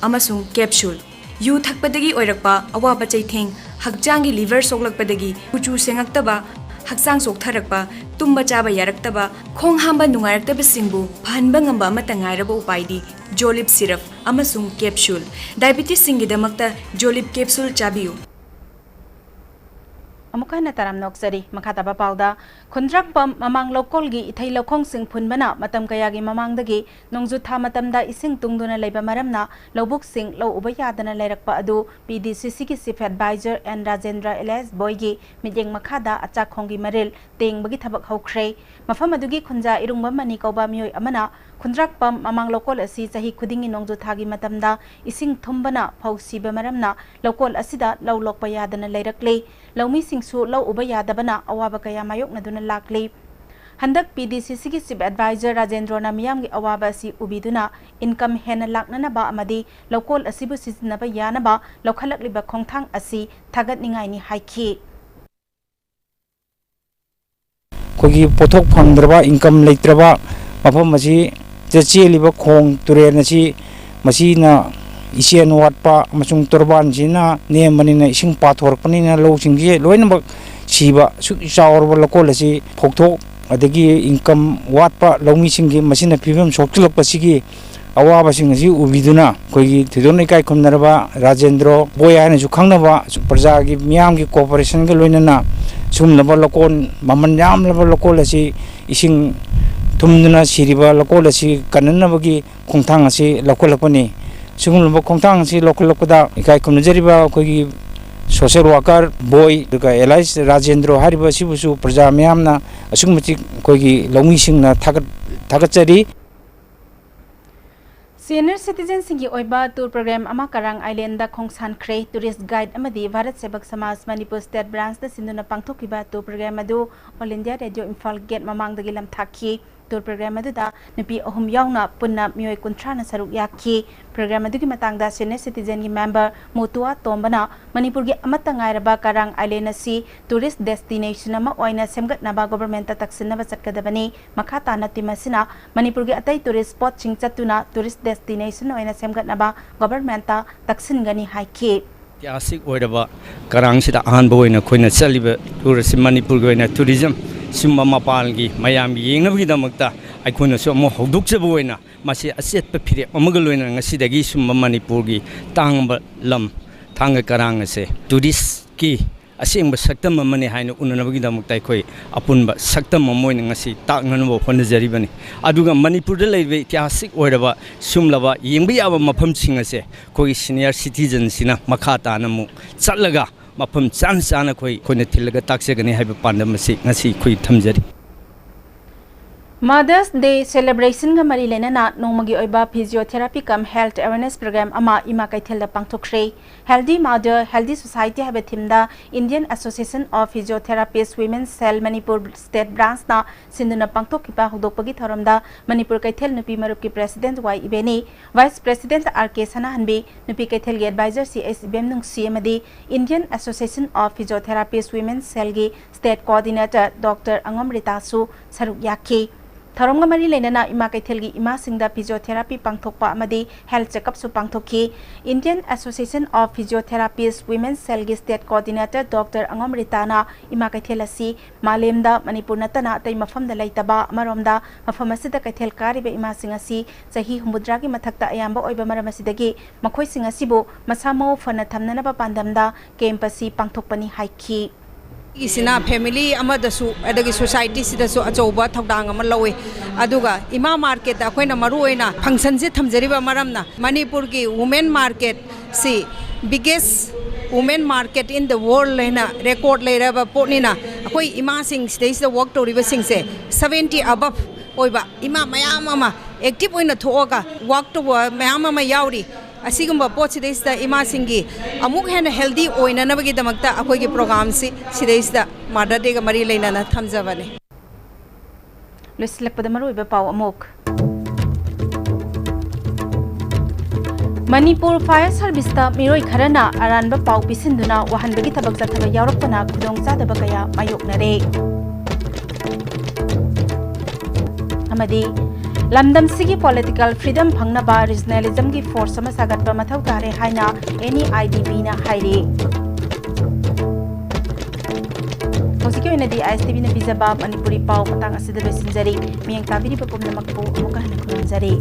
ꯑꯃꯁꯨꯡ capsule꯫ ꯌꯨ ꯊꯛꯄꯗꯒꯤ ꯑꯣꯏꯔꯛꯄ ꯑꯋꯥꯕ ꯆꯩꯊꯦꯡ, ꯍꯛꯆꯥꯡꯒꯤ liver ꯁꯣꯛꯂꯛꯄꯗꯒꯤ ꯀꯨꯆꯨ ꯁꯦꯡꯉꯛꯇꯕ, ꯍꯛꯆꯥꯡ ꯆꯣꯛꯊꯔꯛꯄ, ꯇꯨꯝꯕ ꯆꯥꯕ ꯌꯥꯔꯛꯇꯕ, ꯈꯣꯡ ꯍꯥꯝꯕ ꯅꯨꯡꯉꯥꯏꯔꯛꯇꯕꯁꯤꯡꯕꯨ ꯐꯍꯟꯕ ꯉꯝꯕ ꯑꯃꯠꯇ ꯉꯥꯏꯔꯕ ꯎꯄꯥꯏꯗꯤ ꯖꯣꯂꯤꯞ syrup ꯑꯃꯁꯨꯡ capsule꯫ Diabetesꯁꯤꯡꯒꯤꯗꯃꯛꯇ ꯖꯣꯂꯤꯞ capsule ꯆꯥꯕꯤꯌꯨ꯫ ꯑꯃꯨꯛꯀ ꯍꯟꯅ ꯇꯔꯥꯝꯅ ꯑꯣꯛꯆꯔꯤ꯫ ꯃꯈꯥ ꯇꯥꯕ ꯄꯥꯎꯗ, ꯈꯨꯟꯗ꯭ꯔꯥꯛꯄꯝ ꯃꯃꯥꯡ ꯂꯧꯀꯣꯜꯒꯤ ꯏꯊꯩ ꯂꯧꯈꯣꯡꯁꯤꯡ ꯐꯨꯟꯕꯅ ꯃꯇꯝ ꯀꯌꯥꯒꯤ ꯃꯃꯥꯡꯗꯒꯤ ꯅꯣꯡꯖꯨ ꯊꯥ ꯃꯇꯝꯗ ꯏꯁꯤꯡ ꯇꯨꯡꯗꯨꯅ ꯂꯩꯕ ꯃꯔꯝꯅ ꯂꯧꯕꯨꯛꯁꯤꯡ ꯂꯧ ꯎꯕ ꯌꯥꯗꯅ ꯂꯩꯔꯛꯄ ꯑꯗꯨ P D C Cꯒꯤ Chief Advisor N Rajendra ꯑꯦꯂꯤꯌꯥꯁ ꯕꯣꯏꯒꯤ ꯃꯤꯠꯌꯦꯡ ꯃꯈꯥꯗ ꯑꯆꯥꯛꯈꯣꯡꯒꯤ ꯃꯔꯤꯜ ꯇꯦꯡꯕꯒꯤ ꯊꯕꯛ ꯍꯧꯈ꯭ꯔꯦ꯫ ꯃꯐꯝ ꯑꯗꯨꯒꯤ ꯈꯨꯟꯖꯥ ꯏꯔꯨꯡꯕꯝ ꯃꯅꯤ ꯀꯧꯕ ꯃꯤꯑꯣꯏ ꯑꯃꯅ ꯈꯨꯟꯗ꯭ꯔꯥꯛꯄꯝ ꯃꯃꯥꯡ ꯂꯧꯀꯣꯜ ꯑꯁꯤ ꯆꯍꯤ ꯈꯨꯗꯤꯡꯒꯤ ꯅꯣꯡꯖꯨ ꯊꯥꯒꯤ ꯃꯇꯝꯗ ꯏꯁꯤꯡ ꯊꯨꯝꯕꯅ ꯐꯧ ꯁꯤꯕ ꯃꯔꯝꯅ ꯂꯧꯀꯣꯜ ꯑꯁꯤꯗ ꯂꯧ ꯂꯣꯛꯄ ꯌꯥꯗꯅ ꯂꯩꯔꯛꯂꯤ꯫ ꯂꯧꯃꯤꯁꯤꯡꯁꯨ ꯂꯧ ꯎꯕ ꯌꯥꯗꯕꯅ ꯑꯋꯥꯕ ꯀꯌꯥ ꯃꯥꯌꯣꯛꯅꯗꯨꯅ ꯂꯥꯛꯂꯤ꯫ ꯍꯟꯗꯛ P D C Cꯒꯤ Chief Advisor ꯔꯥꯖꯦꯟꯗ꯭ꯔꯣꯅ ꯃꯤꯌꯥꯝꯒꯤ ꯑꯋꯥꯕ ꯑꯁꯤ ꯎꯕꯤꯗꯨꯅ income ꯍꯦꯟꯅ ꯂꯥꯛꯅꯅꯕ ꯑꯃꯗꯤ ꯂꯧꯀꯣꯜ ꯑꯁꯤꯕꯨ ꯁꯤꯖꯤꯟꯅꯕ ꯌꯥꯅꯕ ꯂꯧꯈꯠꯂꯛꯂꯤꯕ ꯈꯣꯡꯊꯥꯡ ꯑꯁꯤ ꯊꯥꯒꯠꯅꯤꯡꯉꯥꯏꯅꯤ ꯍꯥꯏꯈꯤ꯫ ꯑꯩꯈꯣꯏꯒꯤ ꯄꯣꯠꯊꯣꯛ ꯐꯪꯗ꯭ꯔꯕ, income ꯂꯩꯇ꯭ꯔꯕ ꯃꯐꯝ ꯑꯁꯤꯗ ꯆꯦꯜꯂꯤꯕ ꯈꯣꯡ ꯇꯨꯔꯦꯜ ꯑꯁꯤ, ꯃꯁꯤꯅ ꯏꯆꯦꯜ ꯋꯥꯠꯄ ꯑꯃꯁꯨꯡ ꯇꯣꯔꯕꯥꯟꯁꯤꯅ ꯅꯦꯝꯕꯅꯤꯅ ꯏꯁꯤꯡ ꯄꯥꯊꯣꯔꯛꯄꯅꯤꯅ ꯂꯧꯁꯤꯡꯁꯤ ꯂꯣꯏꯅꯃꯛ ꯁꯤꯕ ꯑꯁꯨꯛ ꯆꯥꯎꯔꯕ ꯂꯧꯀꯣꯜ ꯑꯁꯤ ꯐꯧꯊꯣꯛ ꯑꯗꯒꯤ ꯏꯟꯀꯝ ꯋꯥꯠꯄ ꯂꯧꯃꯤꯁꯤꯡꯒꯤ ꯃꯁꯤꯅ ꯐꯤꯕꯝ ꯁꯣꯛꯆꯤꯜꯂꯛꯄꯁꯤꯒꯤ ꯑꯋꯥꯕꯁꯤꯡ ꯑꯁꯤ ꯎꯕꯤꯗꯨꯅ ꯑꯩꯈꯣꯏꯒꯤ ꯊꯣꯏꯗꯣꯛꯅ ꯏꯀꯥꯏ ꯈꯨꯝꯅꯔꯕ ꯔꯥꯖꯦꯟꯗ꯭ꯔꯣ ꯕꯣꯏ ꯍꯥꯏꯅꯁꯨ ꯈꯪꯅꯕ ꯄ꯭ꯔꯖꯥꯒꯤ ꯃꯤꯌꯥꯝꯒꯤ ꯀꯣꯑꯣꯄꯔꯦꯁꯟꯒ ꯂꯣꯏꯅꯅ ꯁꯤꯒꯨꯝꯂꯕ ꯂꯧꯀꯣꯜ ꯃꯃꯜ ꯌꯥꯝꯂꯕ ꯂꯧꯀꯣꯜ ꯑꯁꯤ ꯏꯁꯤꯡ ꯊꯨꯝꯗꯨꯅ ꯁꯤꯔꯤꯕ ꯂꯧꯀꯣꯜ ꯑꯁꯤ ꯀꯟꯅꯅꯕꯒꯤ ꯈꯣꯡꯊꯥꯡ ꯑꯁꯤ ꯂꯧꯈꯠꯂꯛꯄꯅꯤ꯫ ꯁꯤꯒꯨꯝꯂꯕ ꯈꯣꯡꯊꯥꯡ ꯑꯁꯤ ꯂꯧꯈꯠꯂꯛꯄꯗ ꯏꯀꯥꯏ ꯈꯨꯝꯅꯖꯔꯤꯕ ꯑꯩꯈꯣꯏꯒꯤ ꯁꯣꯁꯦꯜ ꯋꯥꯀꯔ ꯕꯣꯏ ꯑꯗꯨꯒ ꯑꯦꯂꯥꯏꯁ ꯔꯥꯖꯦꯟꯗ꯭ꯔꯣ ꯍꯥꯏꯔꯤꯕ ꯑꯁꯤꯕꯨꯁꯨ ꯄ꯭ꯔꯖꯥ ꯃꯤꯌꯥꯝꯅ ꯑꯁꯨꯛꯀꯤ ꯃꯇꯤꯛ ꯑꯩꯈꯣꯏꯒꯤ ꯂꯧꯃꯤꯁꯤꯡꯅ ꯊꯥꯒꯠ ꯊꯥꯒꯠꯆꯔꯤ꯫ ꯁꯤꯅꯤꯌꯔ ꯁꯤꯇꯤꯖꯦꯟꯁꯤꯡꯒꯤ ꯑꯣꯏꯕ ꯇꯨꯔ ꯄ꯭ꯔꯣꯒ꯭ꯔꯥꯝ ꯑꯃ ꯀꯔꯥꯡ ꯑꯥꯏꯂꯦꯟꯗ ꯈꯣꯡꯁꯥꯟꯈ꯭ꯔꯦ꯫ ꯇꯨꯔꯤꯁ ꯒꯥꯏꯗ ꯑꯃꯗꯤ ꯚꯥꯔꯠ ꯁꯦꯕꯛ ꯁꯃꯥꯖ ꯃꯅꯤꯄꯨꯔ ꯁ꯭ꯇꯦꯠ ꯕ꯭ꯔꯥꯟꯁꯅ ꯁꯤꯟꯗꯨꯅ ꯄꯥꯡꯊꯣꯛꯈꯤꯕ ꯇꯨꯔ ꯄ꯭ꯔꯣꯒ꯭ꯔꯥꯝ ꯑꯗꯨ all India radio Imphal gate ꯃꯃꯥꯡꯗꯒꯤ ꯂꯝꯊꯥꯛꯈꯤ꯫ ꯇꯨꯔ ꯄ꯭ꯔꯣꯒ꯭ꯔꯥꯝ ꯑꯗꯨꯗ ꯅꯨꯄꯤ ꯑꯍꯨꯝ ꯌꯥꯎꯅ ꯄꯨꯟꯅ ꯃꯤꯑꯣꯏ ꯀꯨꯟꯊ꯭ꯔꯥꯅ ꯁꯔꯨꯛ ꯌꯥꯈꯤ꯫ ꯄ꯭ꯔꯣꯒ꯭ꯔꯥꯝ ꯑꯗꯨꯒꯤ ꯃꯇꯥꯡꯗ ꯁꯤꯅꯤꯌꯔ ꯁꯤꯇꯤꯖꯦꯟꯒꯤ ꯃꯦꯝꯕꯔ ꯃꯣꯇꯨꯋꯥ ꯇꯣꯝꯕꯅ ꯃꯅꯤꯄꯨꯔꯒꯤ ꯑꯃꯠꯇ ꯉꯥꯏꯔꯕ ꯀꯔꯥꯡ ꯑꯥꯏꯂꯦꯟ ꯑꯁꯤ ꯇꯨꯔꯤꯁ ꯗꯦꯁꯇꯤꯅꯦꯁꯟ ꯑꯃ ꯑꯣꯏꯅ ꯁꯦꯝꯒꯠꯅꯕ ꯒꯣꯚꯔꯟꯃꯦꯟꯠꯇ ꯇꯛꯁꯤꯟꯅꯕ ꯆꯠꯀꯗꯕꯅꯤ꯫ ꯃꯈꯥ ꯇꯥꯅ ꯇꯤꯝ ꯑꯁꯤꯅ ꯃꯅꯤꯄꯨꯔꯒꯤ ꯑꯇꯩ ꯇꯨꯔꯤꯁ ꯁ꯭ꯄꯣꯠꯁꯤꯡ ꯆꯠꯇꯨꯅ ꯇꯨꯔꯤꯁ ꯗꯦꯁꯇꯤꯅꯦꯁꯟ ꯑꯣꯏꯅ ꯁꯦꯝꯒꯠꯅꯕ ꯒꯣꯚꯔꯟꯃꯦꯟꯠꯇ ꯇꯛꯁꯤꯟꯒꯅꯤ ꯍꯥꯏꯈꯤ꯫ ꯏꯇꯤꯍꯥꯁꯤꯛ ꯑꯣꯏꯔꯕ ꯀꯔꯥꯡꯁꯤꯗ ꯑꯍꯥꯟꯕ ꯑꯣꯏꯅ ꯑꯩꯈꯣꯏꯅ ꯆꯠꯂꯤꯕ ꯇꯨꯔ ꯑꯁꯤ ꯃꯅꯤꯄꯨꯔꯒꯤ ꯑꯣꯏꯅ ꯇꯨꯔꯤꯖꯝ ꯁꯤꯒꯨꯝꯕ ꯃꯄꯥꯟꯒꯤ ꯃꯌꯥꯝꯒꯤ ꯌꯦꯡꯅꯕꯒꯤꯗꯃꯛꯇ ꯑꯩꯈꯣꯏꯅꯁꯨ ꯑꯃꯨꯛ ꯍꯧꯗꯣꯛꯆꯕ ꯑꯣꯏꯅ ꯃꯁꯤ ꯑꯆꯦꯠꯄ ꯐꯤꯔꯦꯞ ꯑꯃꯒ ꯂꯣꯏꯅꯅ ꯉꯁꯤꯗꯒꯤ ꯁꯤꯒꯨꯝꯕ ꯃꯅꯤꯄꯨꯔꯒꯤ ꯇꯥꯡꯕ ꯂꯝ ꯊꯥꯡꯒ ꯀꯔꯥꯡ ꯑꯁꯦ ꯇꯨꯔꯤꯁꯀꯤ ꯑꯁꯦꯡꯕ ꯁꯛꯇꯝ ꯑꯃꯅꯤ ꯍꯥꯏꯅ ꯎꯅꯅꯕꯒꯤꯗꯃꯛꯇ ꯑꯩꯈꯣꯏ ꯑꯄꯨꯟꯕ ꯁꯛꯇꯝ ꯑꯃ ꯑꯣꯏꯅ ꯉꯁꯤ ꯇꯥꯛꯅꯅꯕ ꯍꯣꯠꯅꯖꯔꯤꯕꯅꯤ꯫ ꯑꯗꯨꯒ ꯃꯅꯤꯄꯨꯔꯗ ꯂꯩꯔꯤꯕ ꯏꯇꯤꯍꯥꯁꯤꯛ ꯑꯣꯏꯔꯕ ꯁꯤꯒꯨꯝꯂꯕ ꯌꯦꯡꯕ ꯌꯥꯕ ꯃꯐꯝꯁꯤꯡ ꯑꯁꯦ ꯑꯩꯈꯣꯏꯒꯤ ꯁꯤꯅꯤꯌꯔ ꯁꯤꯇꯤꯖꯟꯁꯤꯅ ꯃꯈꯥ ꯇꯥꯅ ꯑꯃꯨꯛ ꯆꯠꯂꯒ ꯃꯐꯝ ꯆꯥꯅ ꯆꯥꯅ ꯑꯩꯈꯣꯏ ꯑꯩꯈꯣꯏꯅ ꯊꯤꯜꯂꯒ ꯇꯥꯛꯆꯒꯅꯤ ꯍꯥꯏꯕ ꯄꯥꯟꯗꯝ ꯑꯁꯤ ꯉꯁꯤ ꯑꯩꯈꯣꯏ ꯊꯝꯖꯔꯤ꯫ Mother's Day celebrationꯒ ꯃꯔꯤ ꯂꯩꯅꯅ ꯅꯣꯡꯃꯒꯤ ꯑꯣꯏꯕ physiotherapy cum health awareness program ꯑꯃ ꯏꯃꯥ ꯀꯩꯊꯦꯜꯗ ꯄꯥꯡꯊꯣꯛꯈ꯭ꯔꯦ꯫ Healthy Mother, Healthy Society ꯍꯥꯏꯕ themeꯗ Indian Association of Physiotherapists Women's Cell Manipur State Branchꯅ ꯁꯤꯟꯗꯨꯅ ꯄꯥꯡꯊꯣꯛꯈꯤꯕ ꯍꯧꯗꯣꯛꯄꯒꯤ ꯊꯧꯔꯝꯗ ꯃꯅꯤꯄꯨꯔ ꯀꯩꯊꯦꯜ ꯅꯨꯄꯤ ꯃꯔꯨꯞꯀꯤ president ꯋꯥꯏ ꯏꯕꯦꯅꯤ, vice president ꯑꯥꯔ ꯀꯦ ꯁꯅꯥꯍꯟꯕꯤ, ꯅꯨꯄꯤ ꯀꯩꯊꯦꯜꯒꯤ advisor ꯁꯤ ꯑꯦꯁ ꯏꯕꯦꯝꯅꯨꯡꯁꯤ ꯑꯃꯗꯤ Indian Association of Physiotherapists Women's Cellꯒꯤ state coordinator doctor ꯑꯉꯝ ꯔꯤꯇꯥꯁꯨ ꯁꯔꯨꯛ ꯌꯥꯈꯤ꯫ ꯊꯧꯔꯝꯒ ꯃꯔꯤ ꯂꯩꯅꯅ ꯏꯃꯥ ꯀꯩꯊꯦꯜꯒꯤ ꯏꯃꯥꯁꯤꯡꯗ physiotherapy ꯄꯥꯡꯊꯣꯛꯄ ꯑꯃꯗꯤ health checkup ꯁꯨ ꯄꯥꯡꯊꯣꯛꯈꯤ꯫ Indian Association of Physiotherapists Women's Cell ꯒꯤ state coordinator Doctor ꯑꯉꯣꯝ ꯔꯤꯇꯥꯅ ꯏꯃꯥ ꯀꯩꯊꯦꯜ ꯑꯁꯤ ꯃꯥꯂꯦꯝꯗ ꯃꯅꯤꯄꯨꯔ ꯅꯠꯇꯅ ꯑꯇꯩ ꯃꯐꯝꯗ ꯂꯩꯇꯕ, ꯑꯃꯔꯣꯝꯗ ꯃꯐꯝ ꯑꯁꯤꯗ ꯀꯩꯊꯦꯜ ꯀꯥꯔꯤꯕ ꯏꯃꯥꯁꯤꯡ ꯑꯁꯤ ꯆꯍꯤ ꯍꯨꯝꯐꯨꯇꯔꯥꯒꯤ ꯃꯊꯛꯇ ꯑꯌꯥꯝꯕ ꯑꯣꯏꯕ ꯃꯔꯝ ꯑꯁꯤꯗꯒꯤ ꯃꯈꯣꯏꯁꯤꯡ ꯑꯁꯤꯕꯨ ꯃꯁꯥ ꯃꯎ ꯐꯅ ꯊꯝꯅꯅꯕ ꯄꯥꯟꯗꯝꯗ camp ꯑꯁꯤ ꯄꯥꯡꯊꯣꯛꯄꯅꯤ ꯍꯥꯏꯈꯤ꯫ ꯁꯤꯅ family ꯑꯃꯗꯁꯨ ꯑꯗꯒꯤ society ꯁꯤꯗꯁꯨ ꯑꯆꯧꯕ ꯊꯧꯗꯥꯡ ꯑꯃ ꯂꯧꯏ꯫ ꯑꯗꯨꯒ ꯏꯃꯥ market ꯇ ꯑꯩꯈꯣꯏꯅ ꯃꯔꯨ ꯑꯣꯏꯅ function ꯁꯦ ꯊꯝꯖꯔꯤꯕ ꯃꯔꯝꯅ ꯃꯅꯤꯄꯨꯔꯒꯤ women market ꯁꯤ biggest women market in the world ꯍꯥꯏꯅ record ꯂꯩꯔꯕ ꯄꯣꯠꯅꯤꯅ ꯑꯩꯈꯣꯏ ꯏꯃꯥꯁꯤꯡ ꯁꯤꯗꯩꯁꯤꯗ work ꯇꯧꯔꯤꯕꯁꯤꯡꯁꯦ seventy above ꯑꯣꯏꯕ ꯏꯃꯥ ꯃꯌꯥꯝ ꯑꯃ active ꯑꯣꯏꯅ ꯊꯣꯛꯑꯒ work ꯇꯧꯕ ꯃꯌꯥꯝ ꯑꯃ ꯌꯥꯎꯔꯤ꯫ ꯑꯁꯤꯒꯨꯝꯕ ꯄꯣꯠꯁꯤꯗꯩꯁꯤꯗ ꯏꯃꯥꯁꯤꯡꯒꯤ ꯑꯃꯨꯛ ꯍꯦꯟꯅ healthy ꯑꯣꯏꯅꯅꯕꯒꯤꯗꯃꯛꯇ ꯑꯩꯈꯣꯏꯒꯤ program ꯁꯤ ꯁꯤꯗꯩꯁꯤꯗ Mother Day ꯒ ꯃꯔꯤ ꯂꯩꯅꯅ ꯊꯝꯖꯕꯅꯤ꯫ ꯂꯣꯏꯁꯤꯜꯂꯛꯄꯗ ꯃꯔꯨꯑꯣꯏꯕ ꯄꯥꯎ ꯑꯃꯨꯛ꯫ ꯃꯅꯤꯄꯨꯔ Fire Service ꯇ ꯃꯤꯑꯣꯏ ꯈꯔꯅ ꯑꯔꯥꯟꯕ ꯄꯥꯎ ꯄꯤꯁꯤꯟꯗꯨꯅ ꯋꯥꯍꯟꯕꯒꯤ ꯊꯕꯛ ꯆꯠꯊꯕ ꯌꯥꯎꯔꯛꯄꯅ ꯈꯨꯗꯣꯡꯆꯥꯗꯕ ꯀꯌꯥ ꯃꯥꯌꯣꯛꯅꯔꯦ꯫ ꯑꯃꯗꯤ ꯂꯝꯗꯝꯁꯤꯒꯤ political freedom ꯐꯪꯅꯕ regionalism ꯒꯤ force ꯑꯃ ꯁꯥꯒꯠꯄ ꯃꯊꯧ ꯇꯥꯔꯦ ꯍꯥꯏꯅ N E I D P ꯅ ꯍꯥꯏꯔꯤ꯫ ꯍꯧꯖꯤꯛꯀꯤ ꯑꯣꯏꯅꯗꯤ I S T V ꯅ ꯄꯤꯖꯕ ꯃꯅꯤꯄꯨꯔꯤ ꯄꯥꯎ ꯃꯇꯥꯡ ꯑꯁꯤꯗ ꯂꯣꯏꯁꯤꯟꯖꯔꯤ꯫ ꯃꯤꯠꯌꯦꯡ ꯇꯥꯕꯤꯔꯤꯕ ꯄꯨꯝꯅꯃꯛꯄꯨ ꯑꯃꯨꯛꯀ ꯍꯟꯅ ꯈꯨꯔꯨꯝꯖꯔꯤ꯫